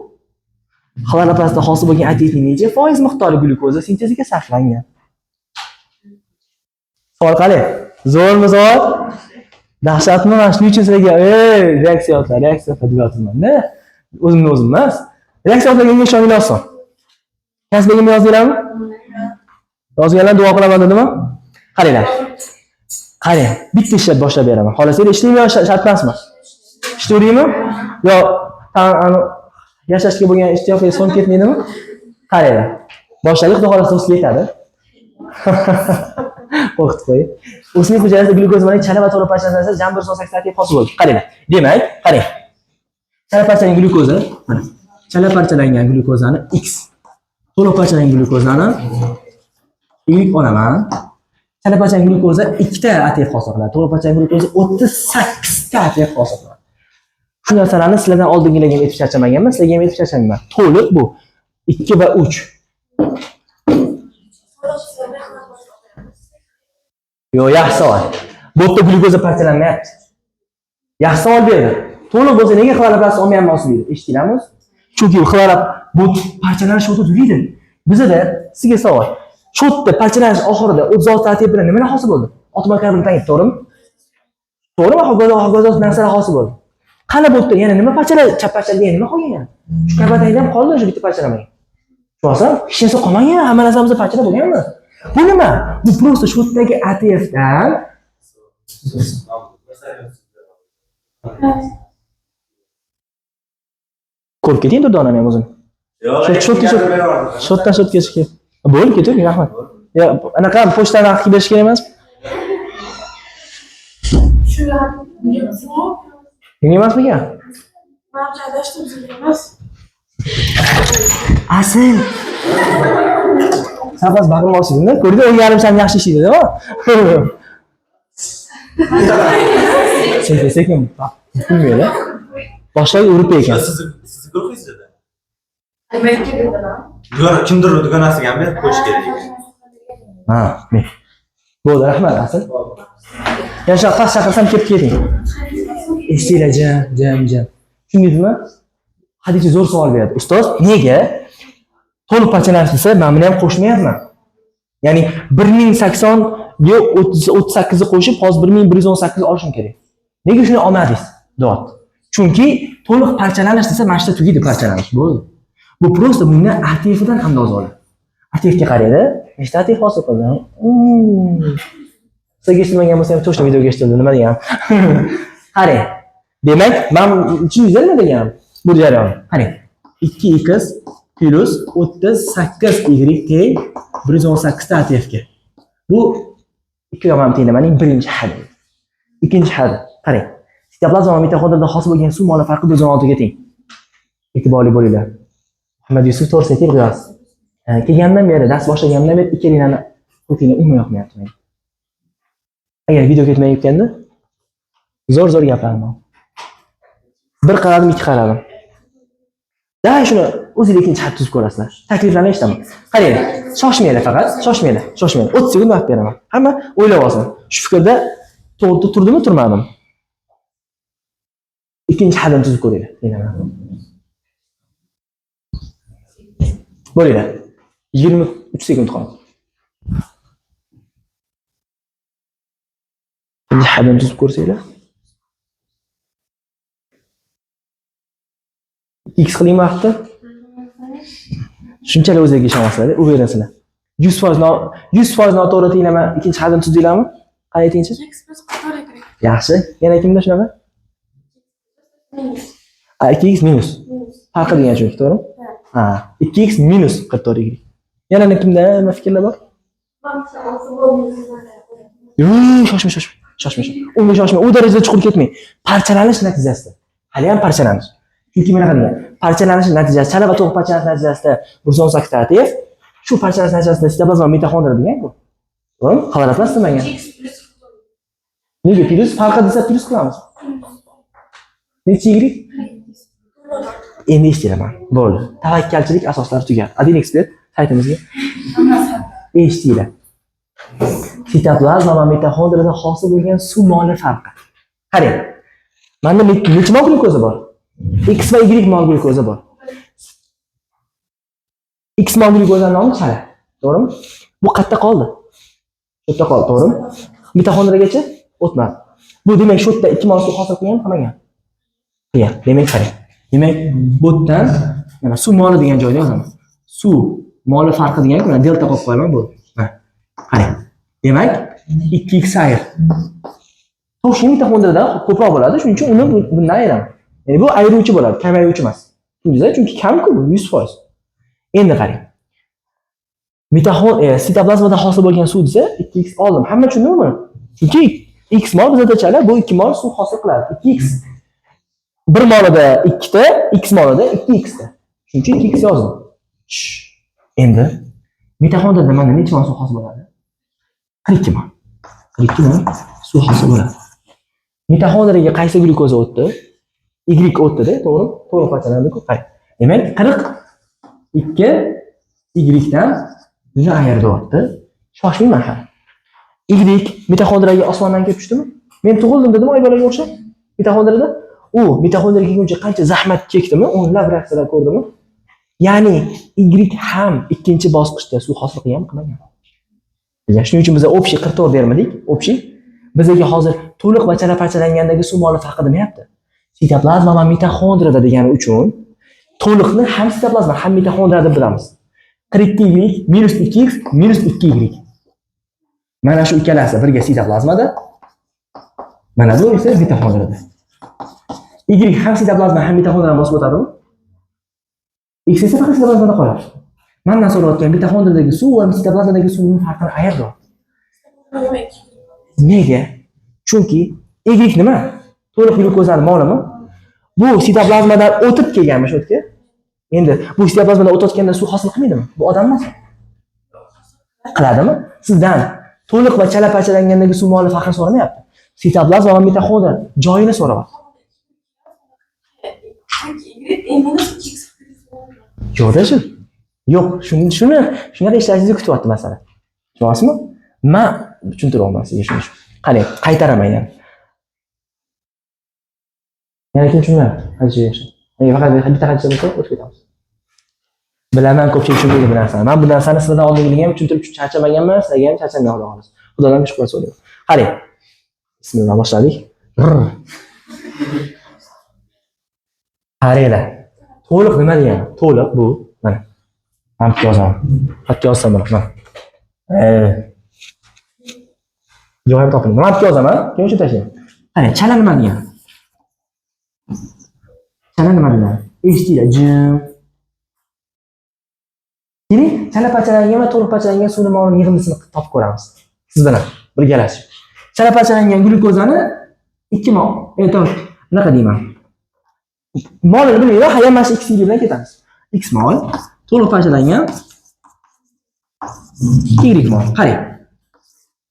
Xloroplastda hosil bo'lgan ATFning necha foiz miqdori glyukoza sinteziga sarflangan? Savol qalay? Zo'rmi savol? Dahshatmi? Mana shuning uchun sizlarga ey reaksiya otlar, reaksiya otlar deb yotibman-da. O'zimni o'zim emas. Reaksiya otlarga ishoninglar oson. Kasbigimni yozdinglarmi? Yozganlar duo qilaman dedimi? Qaranglar. Qarang, bitta ishlab boshlab beraman. Xohlasanglar ishlaymi yo shart emasmi? Ishlayveraymi? Yo yashashga bo'lgan ishtiyoqingiz so'nib ketmaydimi? Qaranglar. Boshladik, xudo xohlasa o'zga yetadi. Qo'rqitib qo'yib. O'simlik hujayrasida glyukoza bilan chala va to'liq parchalansa, jami 118 ATF hosil bo'ldi. Qaranglar. Demak, qarang. Chala parchalangan glyukoza, mana. Chala parchalangan glyukozani X, to'liq parchalangan glyukozani Y olaman. Chala parchalangan glyukoza 2 ta ATF hosil qiladi. To'liq parchalangan glyukoza 38 ta ATF hosil qiladi. Shu narsalarni sizlardan oldingilarga ham aytib charchamaganman, sizlarga ham aytib charchamayman. To'liq bu 2 va 3. Yo'q, yaxshi savol. Bu yerda glyukoza parchalanmayapti. Yaxshi savol berdi. To'liq bo'lsa nega xloroplast olmayapmiz deydi. Eshitdinglarmi? Chunki xlorop bu parchalanish o'ta tugaydi. Bizada sizga savol. Shu yerda parchalanish oxirida 36 ATP bilan nimalar hosil bo'ldi? Otma karbon tangib, to'g'rimi? To'g'rimi? Hokazo hokazo narsalar hosil bo'ldi. Qani bu yerda yana nima parchalar, chap parchalangan nima qolgan yana? Shu karbon ham qoldi, o'sha bitta parchalamagan. Tushunasizmi? Hech narsa qolmagan, hamma narsamiz parchalab bo'lganmi? Bu nima? Bu просто shu yerdagi ATFdan ko'rib keting Durdonani ham o'zini. Shu yerdan chiqib. Bo'ldi, ketavering, rahmat. Ya, anaqa pochta narxi berish kerak emasmi? Shu Menga emasmikan? Manimcha adashdim, sizga emas. Asl. Safas bag'rim olsin-da, ko'rding, 10.5 sam yaxshi ishlaydi, nima? Sekin sekin kulmaydi. Boshlaydi urib ekan. Sizni guruhingizda. Dugon kimdir dugonasiga ham berib qo'yish kerak ekan. Ha, men. Bo'ldi, rahmat Asl. Yana shu past chaqirsam kelib keting. Esinglar, jam, jam, jam. Tushundingizmi? Hadisda zo'r savol beradi. Ustoz, nega to'liq parchalanish desa, men buni ham qo'shmayapman. Ya'ni 1080 ga 38 ni qo'shib, hozir 1118 olishim kerak. Nega shuni olmadingiz? Deyapti. Chunki to'liq parchalanish desa, mana shu yerda tugaydi parchalanish. Bo'ldi. Bu просто bundan ATFdan andoza oladi. ATFga qaraydi, nechta ATF hosil qildi? Sizga eshitilmagan bo'lsa ham to'shni videoga eshitildi, nima deganim? Qarang. Demak, men tushundingizmi nima deganim? Bu jarayon. Qarang. 2x plus 38y teng 118 ta ATFga. Bu ikki yomon tenglamaning birinchi hadi. Ikkinchi hadi. Qarang. Sitoplazma va mitoxondriyada hosil bo'lgan suv moli farqi 116 ga teng. E'tiborli bo'linglar. Muhammad Yusuf to'g'ri aytib G'iyos. Kelgandan beri, dars boshlagandan beri ikkalanglarni xulqinglar umuman yoqmayapti menga. Agar video ketmayotganda zo'r-zo'r gaplarni. Bir qaradim, ikki qaradim. Da shuni o'zingiz ikkinchi xat tuzib ko'rasizlar. Takliflarni eshitaman. Qarang, shoshmanglar faqat, shoshmanglar, shoshmanglar. 30 sekund vaqt beraman. Hamma o'ylab olsin. Shu fikrda to'g'ri turdimi, turmadim? Ikkinchi xatni tuzib ko'ringlar. Bo'linglar. 23 sekund qoldi. Ikkinchi xatni tuzib ko'rsanglar. X qiling vaqtda. Shunchalik o'zingizga ishonasizlar, uverasizlar. 100% noto'g'ri tenglama ikkinchi xatni tuzdinglarmi? Qani aytingchi? X plus 44 y. Yaxshi. Yana kimda shunaqa? Minus. Ha, 2x minus. Minus. Farqi degan chunki, to'g'rimi? Ha, 2x minus 44 y. Yana kimda nima fikrlar bor? Yo'q, shoshma, shoshma. Shoshma, shoshma. Unga shoshma. U darajada chuqur ketmang. Parchalanish natijasida. Hali ham parchalanish. Chunki mana qarang. Parchalanish natijasi, chala va to'liq parchalanish natijasida 118 ta ATF, shu parchalanish natijasida sitoplazma mitoxondriya degan-ku. To'g'rimi? Xloroplast demagan. Nega plus? Farqi desa plus qilamiz. Necha y? Endi eshitiraman. Bo'ldi. Tavakkalchilik asoslari tugadi. Adin ekspert saytimizga eshitinglar. Sitoplazma va mitoxondriyada hosil bo'lgan suv moli farqi. Qarang. Menda necha mol glyukoza bor? X va Y mol glyukoza bor. X mol glyukozani nomi chala. To'g'rimi? Bu qayerda qoldi? Shu yerda qoldi, to'g'rimi? Mitoxondriyagacha o'tmadi. Bu demak shu yerda 2 mol suv hosil qilgan, qilmagan. Qilgan. Demak qarang. Demak, bu yerdan mana suv moli degan joyda yozaman. Suv moli farqi degan mana delta qo'yib qo'yaman bu. Ha. Qarang. Demak, 2x ayir. To'shning mitoxondriyada ko'proq bo'ladi, shuning uchun uni bundan ayiraman. Ya'ni bu ayiruvchi bo'ladi, kamayuvchi emas. Tushundingizmi? Chunki kam-ku bu 100%. Endi qarang. Sitoplazmada hosil bo'lgan suv desa 2x oldim. Hamma tushundimi buni? Chunki x mol bizada chala, bu 2 mol suv hosil qiladi. 2x. 1 molida 2 ta, x molida 2x ta. Shuning uchun 2x yozdim. Endi mitoxondriyada mana necha mol suv hosil bo'ladi? 42 mol. 42 mol suv hosil bo'ladi. Mitoxondriyaga qaysi glyukoza o'tdi? Y o'tdi-da, to'g'rimi? To'g'ri parchalanadi-ku. Qarang. Demak, 42 Y dan buni ayirdi. Shoshmayman hali. Y mitoxondriyaga osmondan kelib tushdimi? Men tug'ildim dedim oybolaga o'xshab mitoxondriyada. U mitoxondriyaga kelguncha qancha zahmat chekdimi? O'nlab reaksiyalar ko'rdimi? Ya'ni Y ham ikkinchi bosqichda suv hosil qilganmi, qilmaganmi? Shuning uchun biz общий 44 bermadik, общий. Bizga hozir to'liq va chala parchalangandagi suv moli farqi demayapti. Sitoplazma va mitoxondriyada degani uchun to'liqni ham sitoplazma ham mitoxondriya deb bilamiz. 42 y minus 2x minus 2y. Mana shu ikkalasi birga sitoplazmada, mana bu esa mitoxondriyada. Y ham sitoplazma ham mitoxondriyani bosib o'tadimi? X esa faqat sitoplazmada qoladi. Mandan so'rayotgan mitoxondriyadagi suv va sitoplazmadagi suvning farqini ayirdi. Nega? Chunki Y nima? To'liq glyukozani molimi? Bu sitoplazmadan o'tib kelganmi shu yerga? Endi bu sitoplazmadan o'tayotganda suv hosil qilmaydimi? Bu odam emas. Qiladimi? Sizdan to'liq va chala parchalangandagi suv moli farqini so'ramayapti. Sitoplazma va mitoxondriya joyini so'rayapti. Yo'q-da shu. Yo'q, shuni shunaqa ishlashingizni kutyapti masalan. Tushunyapsizmi? Men tushuntira olmayman sizga shuni. Qarang, qaytaraman yana. Yana kim tushunmayapti? Qaysi joyga? Faqat bitta hadischa bo'lsa o'tib ketamiz. Bilaman ko'pchilik tushunmaydi bu narsani. Men bu narsani sizlardan oldingilarga ham tushuntirib charchamaganman, sizlarga ham charchamayman xudo xohlasa. Xudodan shukur so'rayman. Qarang. Bismillah boshladik. Qaranglar. To'liq nima degani? To'liq bu mana. Men bitta yozaman. Xatga yozsam bo'ladi, mana. Joyim topildi. Men bitta yozaman, keyin o'sha tashlayman. Qarang, chala nima degani? Chala nima degani? Eshitinglar, jim. Keling, chala parchalangan va to'liq parchalangan suvni molini yig'indisini topib ko'ramiz. Siz bilan birgalashib. Chala parchalangan glyukozani 2 mol, bunaqa deyman. Molini bilmayman, hayam mana shu x bilan ketamiz. X mol to'liq parchalangan Y mol. Qarang.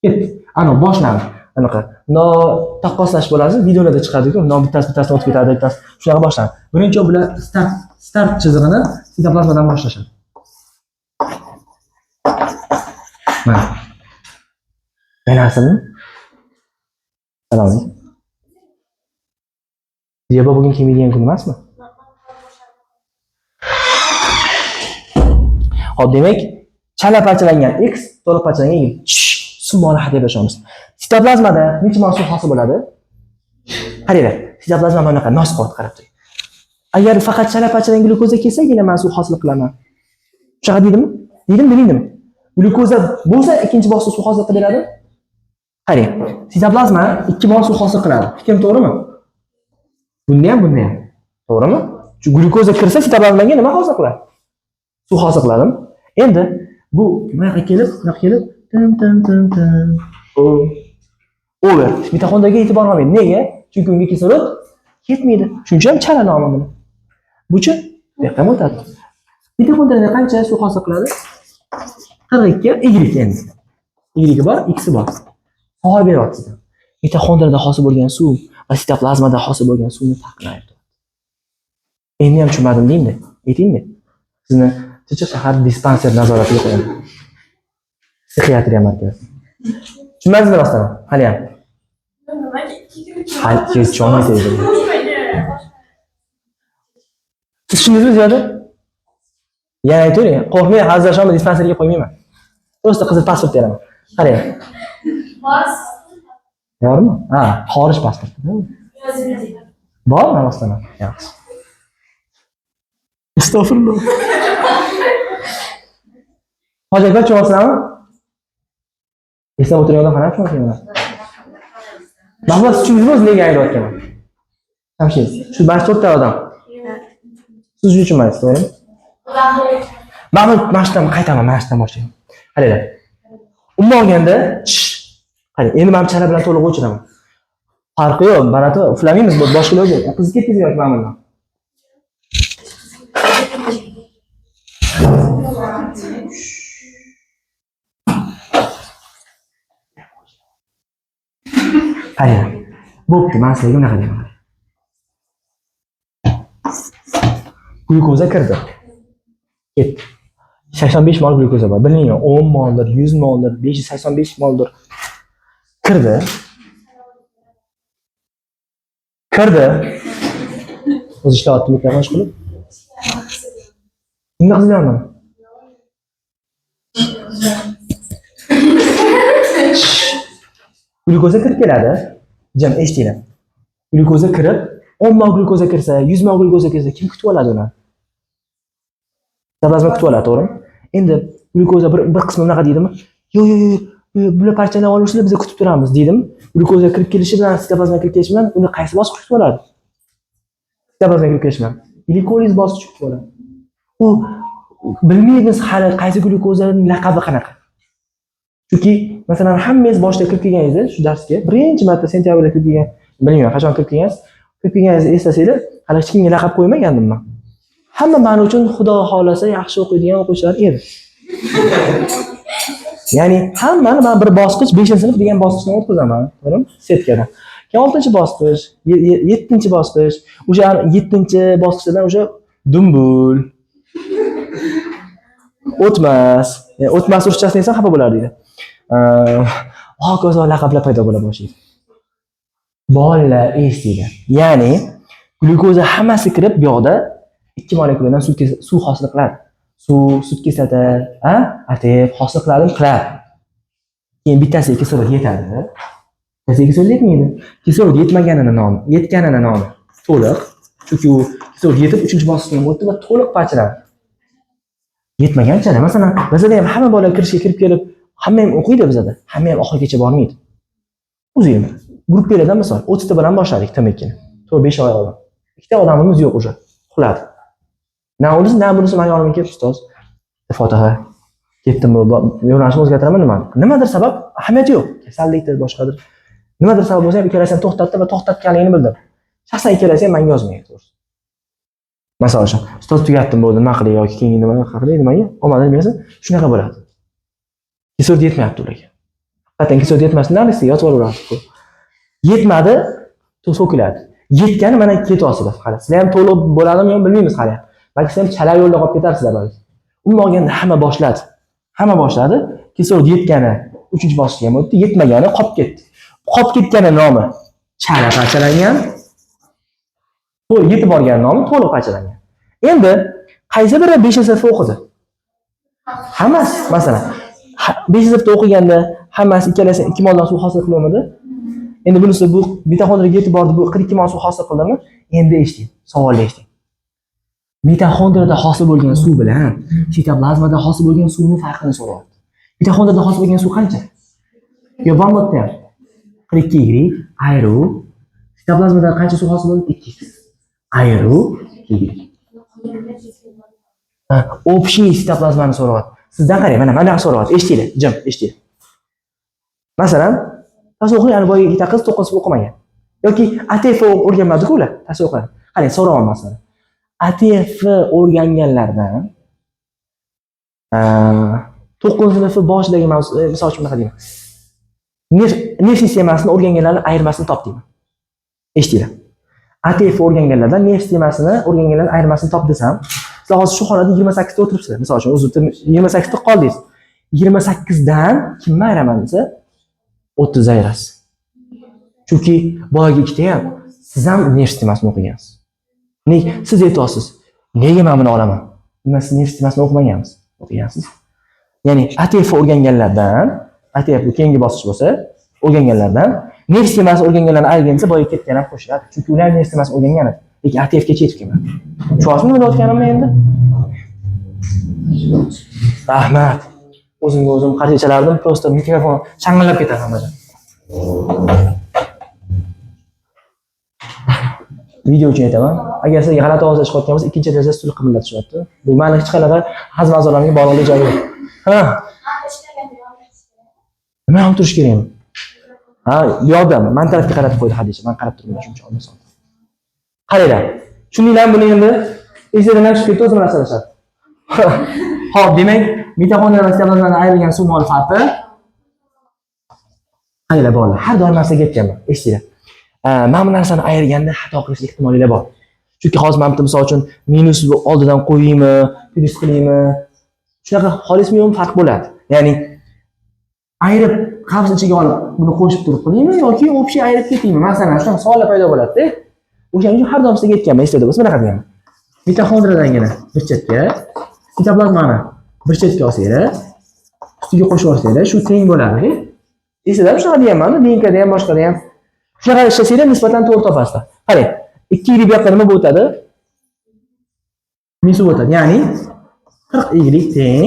Ketdi. Ana boshlandi. Anaqa no taqqoslash bo'lasiz, videolarda chiqadi-ku, no bittasi bittasini o'tib ketadi, bittasi shunaqa boshlandi. Birinchi bular start chizig'ini sitoplazmadan boshlashadi. Mana. Yanasimi? Salom alaykum. Zebo bugun kelmaydigan kun emasmi? Xo'p, demak, chala parchalangan X, to'liq parchalangan Y. Suv moli hadeb yashamiz. Sitoplazmada necha mol suv hosil bo'ladi? Qaranglar, sitoplazma mana bunaqa nos qot qarab turing. Agar faqat chala parchalangan glyukoza kelsagina men suv hosil qilaman. Shunaqa deydimi? Deydim, demaydim. Glyukoza bo'lsa ikkinchi bosqichda suv hosil qilib beradi. Qarang, sitoplazma 2 mol suv hosil qiladi. Fikrim to'g'rimi? Bunda ham, bunda ham. To'g'rimi? Shu glyukoza kirsa sitoplazmaga nima hosil qiladi? Suv hosil qiladimi? Endi bu bunaqa kelib, bunaqa kelib, tin tin tin tin. Over. Mitoxondriyaga e'tibor olmaydi. Nega? Chunki unga kislorod ketmaydi. Shuning uchun ham chala nomi buni. Buchi bu yoqqa ham o'tadi. Mitoxondriyada qancha suv hosil qiladi? 42 Y endi. Y bor, X bor. Savol beryapti sizdan. Mitoxondriyada hosil bo'lgan suv va sitoplazmada hosil bo'lgan suvni farqini aytdi. Endi ham tushunmadim deymi? Aytingmi? Sizni Chirchiq shahar dispanser nazoratiga qo'yaman. Psixiatriya markazi. Tushunmadingizmi rostdan? Hali ham. Hali tushunmaysiz. Siz tushundingizmi ziyoda? Yana aytavering, qo'rqmang, hazillasholmay dispanserga qo'ymayman. Просто qizil pasport beraman. Qarang. Bormi? Ha, xorij pasporti. Bormi rostdan? Yaxshi. Astag'firullah. Hoji aka tushunyapsizlarmi? Eslab o'tirgan odam qanaqa tushunadi? Mahmud, siz tushundingizmi o'zi nega aytayotganman? Jamshid, shu mana shu to'rtta odam. Siz tushunmadingiz, to'g'rimi? Mahmud, mana shu yerdan qaytaman, mana shu yerdan boshlayman. Qaranglar. Umuman olganda, qarang, endi men chala bilan to'liq o'chiraman. Farqi yo'q, baraka uxlamaymiz, boshqa yo'q. Qiz ketdingiz yoki mana bundan. Qarang. Bo'pti, men sizlarga bunaqa deyman. Glyukoza kirdi. Ketdi. 85 mol glyukoza bor. Bilmayman, 10 moldir, 100 moldir, 585 moldir. Kirdi. Kirdi. O'zi ishlayapti mikrofon qilib. Kimda qizilyapman? Glyukoza kirib keladi. Jim, eshitinglar. Glyukoza kirib, 10 mol glyukoza kirsa, 100 mol glyukoza kirsa, kim kutib oladi uni? Sitoplazma kutib oladi, to'g'rimi? Endi glyukoza bir qismi bunaqa deydimi? Yo'q, yo'q, yo'q, bular parchalanib olishini biz kutib turamiz deydimi? Glyukoza kirib kelishi bilan, sitoplazma kirib kelishi bilan uni qaysi bosqich kutib oladi? Sitoplazma kirib kelishi bilan glikoliz bosqichi kutib oladi. U bilmaymiz hali qaysi glyukozaning laqabi qanaqa. Chunki masalan hammangiz boshida kirib kelganingizda shu darsga birinchi marta sentyabrda kirib kelgan, bilmayman qachon kirib kelgansiz, kirib kelganingizni eslasanglar, hali hech kimga laqab qo'ymagandim men. Hamma men uchun Xudo xolasa yaxshi o'qiydigan o'quvchilar edi. Ya'ni hammani men bir bosqich 5-sinf degan bosqichdan o'tkazaman, to'g'rimi? Setkadan. Keyin 6-bosqich, 7-bosqich, o'sha 7-bosqichdan o'sha dumbul, o'tmas, o'tmas ruschasini desam xafa bo'lar deydi. Hokazo laqablar paydo bo'la boshlaydi. Bolalar esinglar. Ya'ni glyukoza hammasi kirib bu yoqda 2 molekuladan suv hosil qiladi. Suv, sut kislota, ATF hosil qiladimi? Qiladi. Keyin bittasiga kislorod yetadi. Bittasiga kislorod yetmaydi. Kislorod yetmaganini nomi, yetganini nomi to'liq. Chunki u kislorod yetib 3-bosqichga o'tdi va to'liq parchalandi. Yetmagancha, masalan, bizada ham hamma bola kirishga kirib kelib, hamma ham o'qiydi bizada, hamma ham oxirigacha bormaydi. O'zinglar. Gruppalardan misol 30 ta bilan boshladik TMKni. 4-5 oy oldin. Ikkita odamimiz yo'q o'sha. Uxladi. Na unisi, na bunisi meni yonimga kelib, ustoz, fotiha ketdim, yo'nalishni o'zgartiraman nima? Nimadir sabab, ahamiyati yo'q. Kasallikdir, boshqadir. Nimadir sabab bo'lsa ham ikkalasi ham to'xtatdi va to'xtatganligini bildirdi. Shaxsan ikkalasi ham menga yozmagan, to'g'risi. Masalan uchun, ustoz tugatdim bo'ldi, nima qilay yoki keyingi nima qilay, nimaga? Omadini bersin, shunaqa bo'ladi. Kislorod yetmayapti ularga. Haqiqatan kislorod yetmasin, narisi yotib olaveradi. Yetmadi, so'kiladi. Yetgani mana ketyapsizlar hali. Sizlar ham to'liq bo'ladimi yo'qmi bilmaymiz hali. Balki sizlar ham chala yo'lda qolib ketarsizlar balki. Umuman olganda hamma boshladi. Hamma boshladi. Kislorod yetgani 3-bosqichga ham o'tdi, yetmagani qolib ketdi. Qolib ketgani nomi chala parchalangan. To'liq yetib borgan nomi to'liq parchalangan. Endi qaysi biri 5-sinfda o'qidi? Hammasi, masalan, 5-sinfda o'qiganda hammasi ikkalasi 2 moldan suv hosil qilolmadi. Endi bunisi bu mitoxondriyaga yetib bordi, bu 42 mol suv hosil qildimi? Endi eshiting, savolni eshiting. Mitoxondriyada hosil bo'lgan suv bilan sitoplazmada hosil bo'lgan suvning farqini so'rayapti. Mitoxondriyada hosil bo'lgan suv qancha? Yo, bormi bu yerda ham? 42 Y ayru sitoplazmada qancha suv hosil bo'ldi? 2x ayru Y. Общий sitoplazmani so'rayapti. Sizdan qarang, mana mana so'rayapti. Eshitinglar, jim, eshitinglar. Masalan, tasavvur qiling, ana boyagi ikkita qiz 9 sinf o'qimagan. Yoki ATF o'rganmadi-ku ular, tasavvur qiling. Qarang, so'rayapman masalan. ATF o'rganganlardan 9-sinf boshidagi mavzu, misol uchun bunaqa deyman. Nerv sistemasini o'rganganlarning ayirmasini top deyman. Eshitinglar. ATF o'rganganlardan nerv sistemasini o'rganganlarning ayirmasini top desam, sizlar hozir shu xonada 28 ta o'tiribsizlar. Misol uchun, o'zi 28 ta qoldingiz. 28 dan kimni ayiraman desa, 30 ayirasiz. Chunki boyagi ikkita ham siz ham nerv sistemasini o'qigansiz. Nega siz aytyapsiz? Nega men buni olaman? Nima siz nerv sistemasini o'qimagansiz? O'qigansiz. Ya'ni ATF o'rganganlardan, ATF bu keyingi bosqich bo'lsa, o'rganganlardan nerv sistemasini o'rganganlarni ayirgan desa, boyagi ketgan ham qo'shiladi. Chunki ular nerv sistemasini o'rgangan edi. Lekin ATF gacha yetib kelmadi. Tushunyapsizmi nima deyotganimni endi? Rahmat. O'zimga o'zim qarshi chalardim, просто mikrofon shang'illab ketadi hamma joy. Video uchun aytaman. Agar sizga g'alati ovozlar chiqayotgan bo'lsa, ikkinchi darajada stul qimirlatishyapti. Bu meni hech qanaqa hazm a'zolarimga bog'liq joyi yo'q. Ha. Nima ham turish kerakmi? Ha, bu yoqda man tarafga qaratib qo'ydi Hadisha. Man qarab turibman shuncha olmasam. Qaranglar. Tushundinglarmi buni endi? Esingizdan ham chiqib ketdi, o'zim narsalashadi. Xo'p, demak, mitoxondriya va sitoplazmadan ayrilgan suv mol farqi. Qaranglar bolalar, har doim narsaga aytganman, esinglar. Mana bu narsani ayirganda xato qilish ehtimolinglar bor. Chunki hozir mana bitta, misol uchun, minus oldidan qo'yaymi, plyus qilaymi? Shunaqa xolismi yo'qmi, farq bo'ladi. Ya'ni ayirib, qavs ichiga olib buni qo'shib turib qilaymi yoki общий ayirib ketaymi? Masalan, shunaqa savollar paydo bo'ladi-da. O'shaning uchun har doim sizga aytganman, esinglarda bo'lsa, bunaqa deganman. Mitoxondriyadangina bir chetga, sitoplazmani bir chetga olsanglar, ustiga qo'shib yuborsanglar, shu teng bo'ladi. Esinglarda, shunaqa deganman, DNKda ham, boshqada ham. Shunaqa ishlasanglar, nisbatan to'g'ri topasizlar. Qarang, 2 y bu yoqqa nima bo'lib o'tadi? Minus bo'lib o'tadi. Ya'ni 40 y teng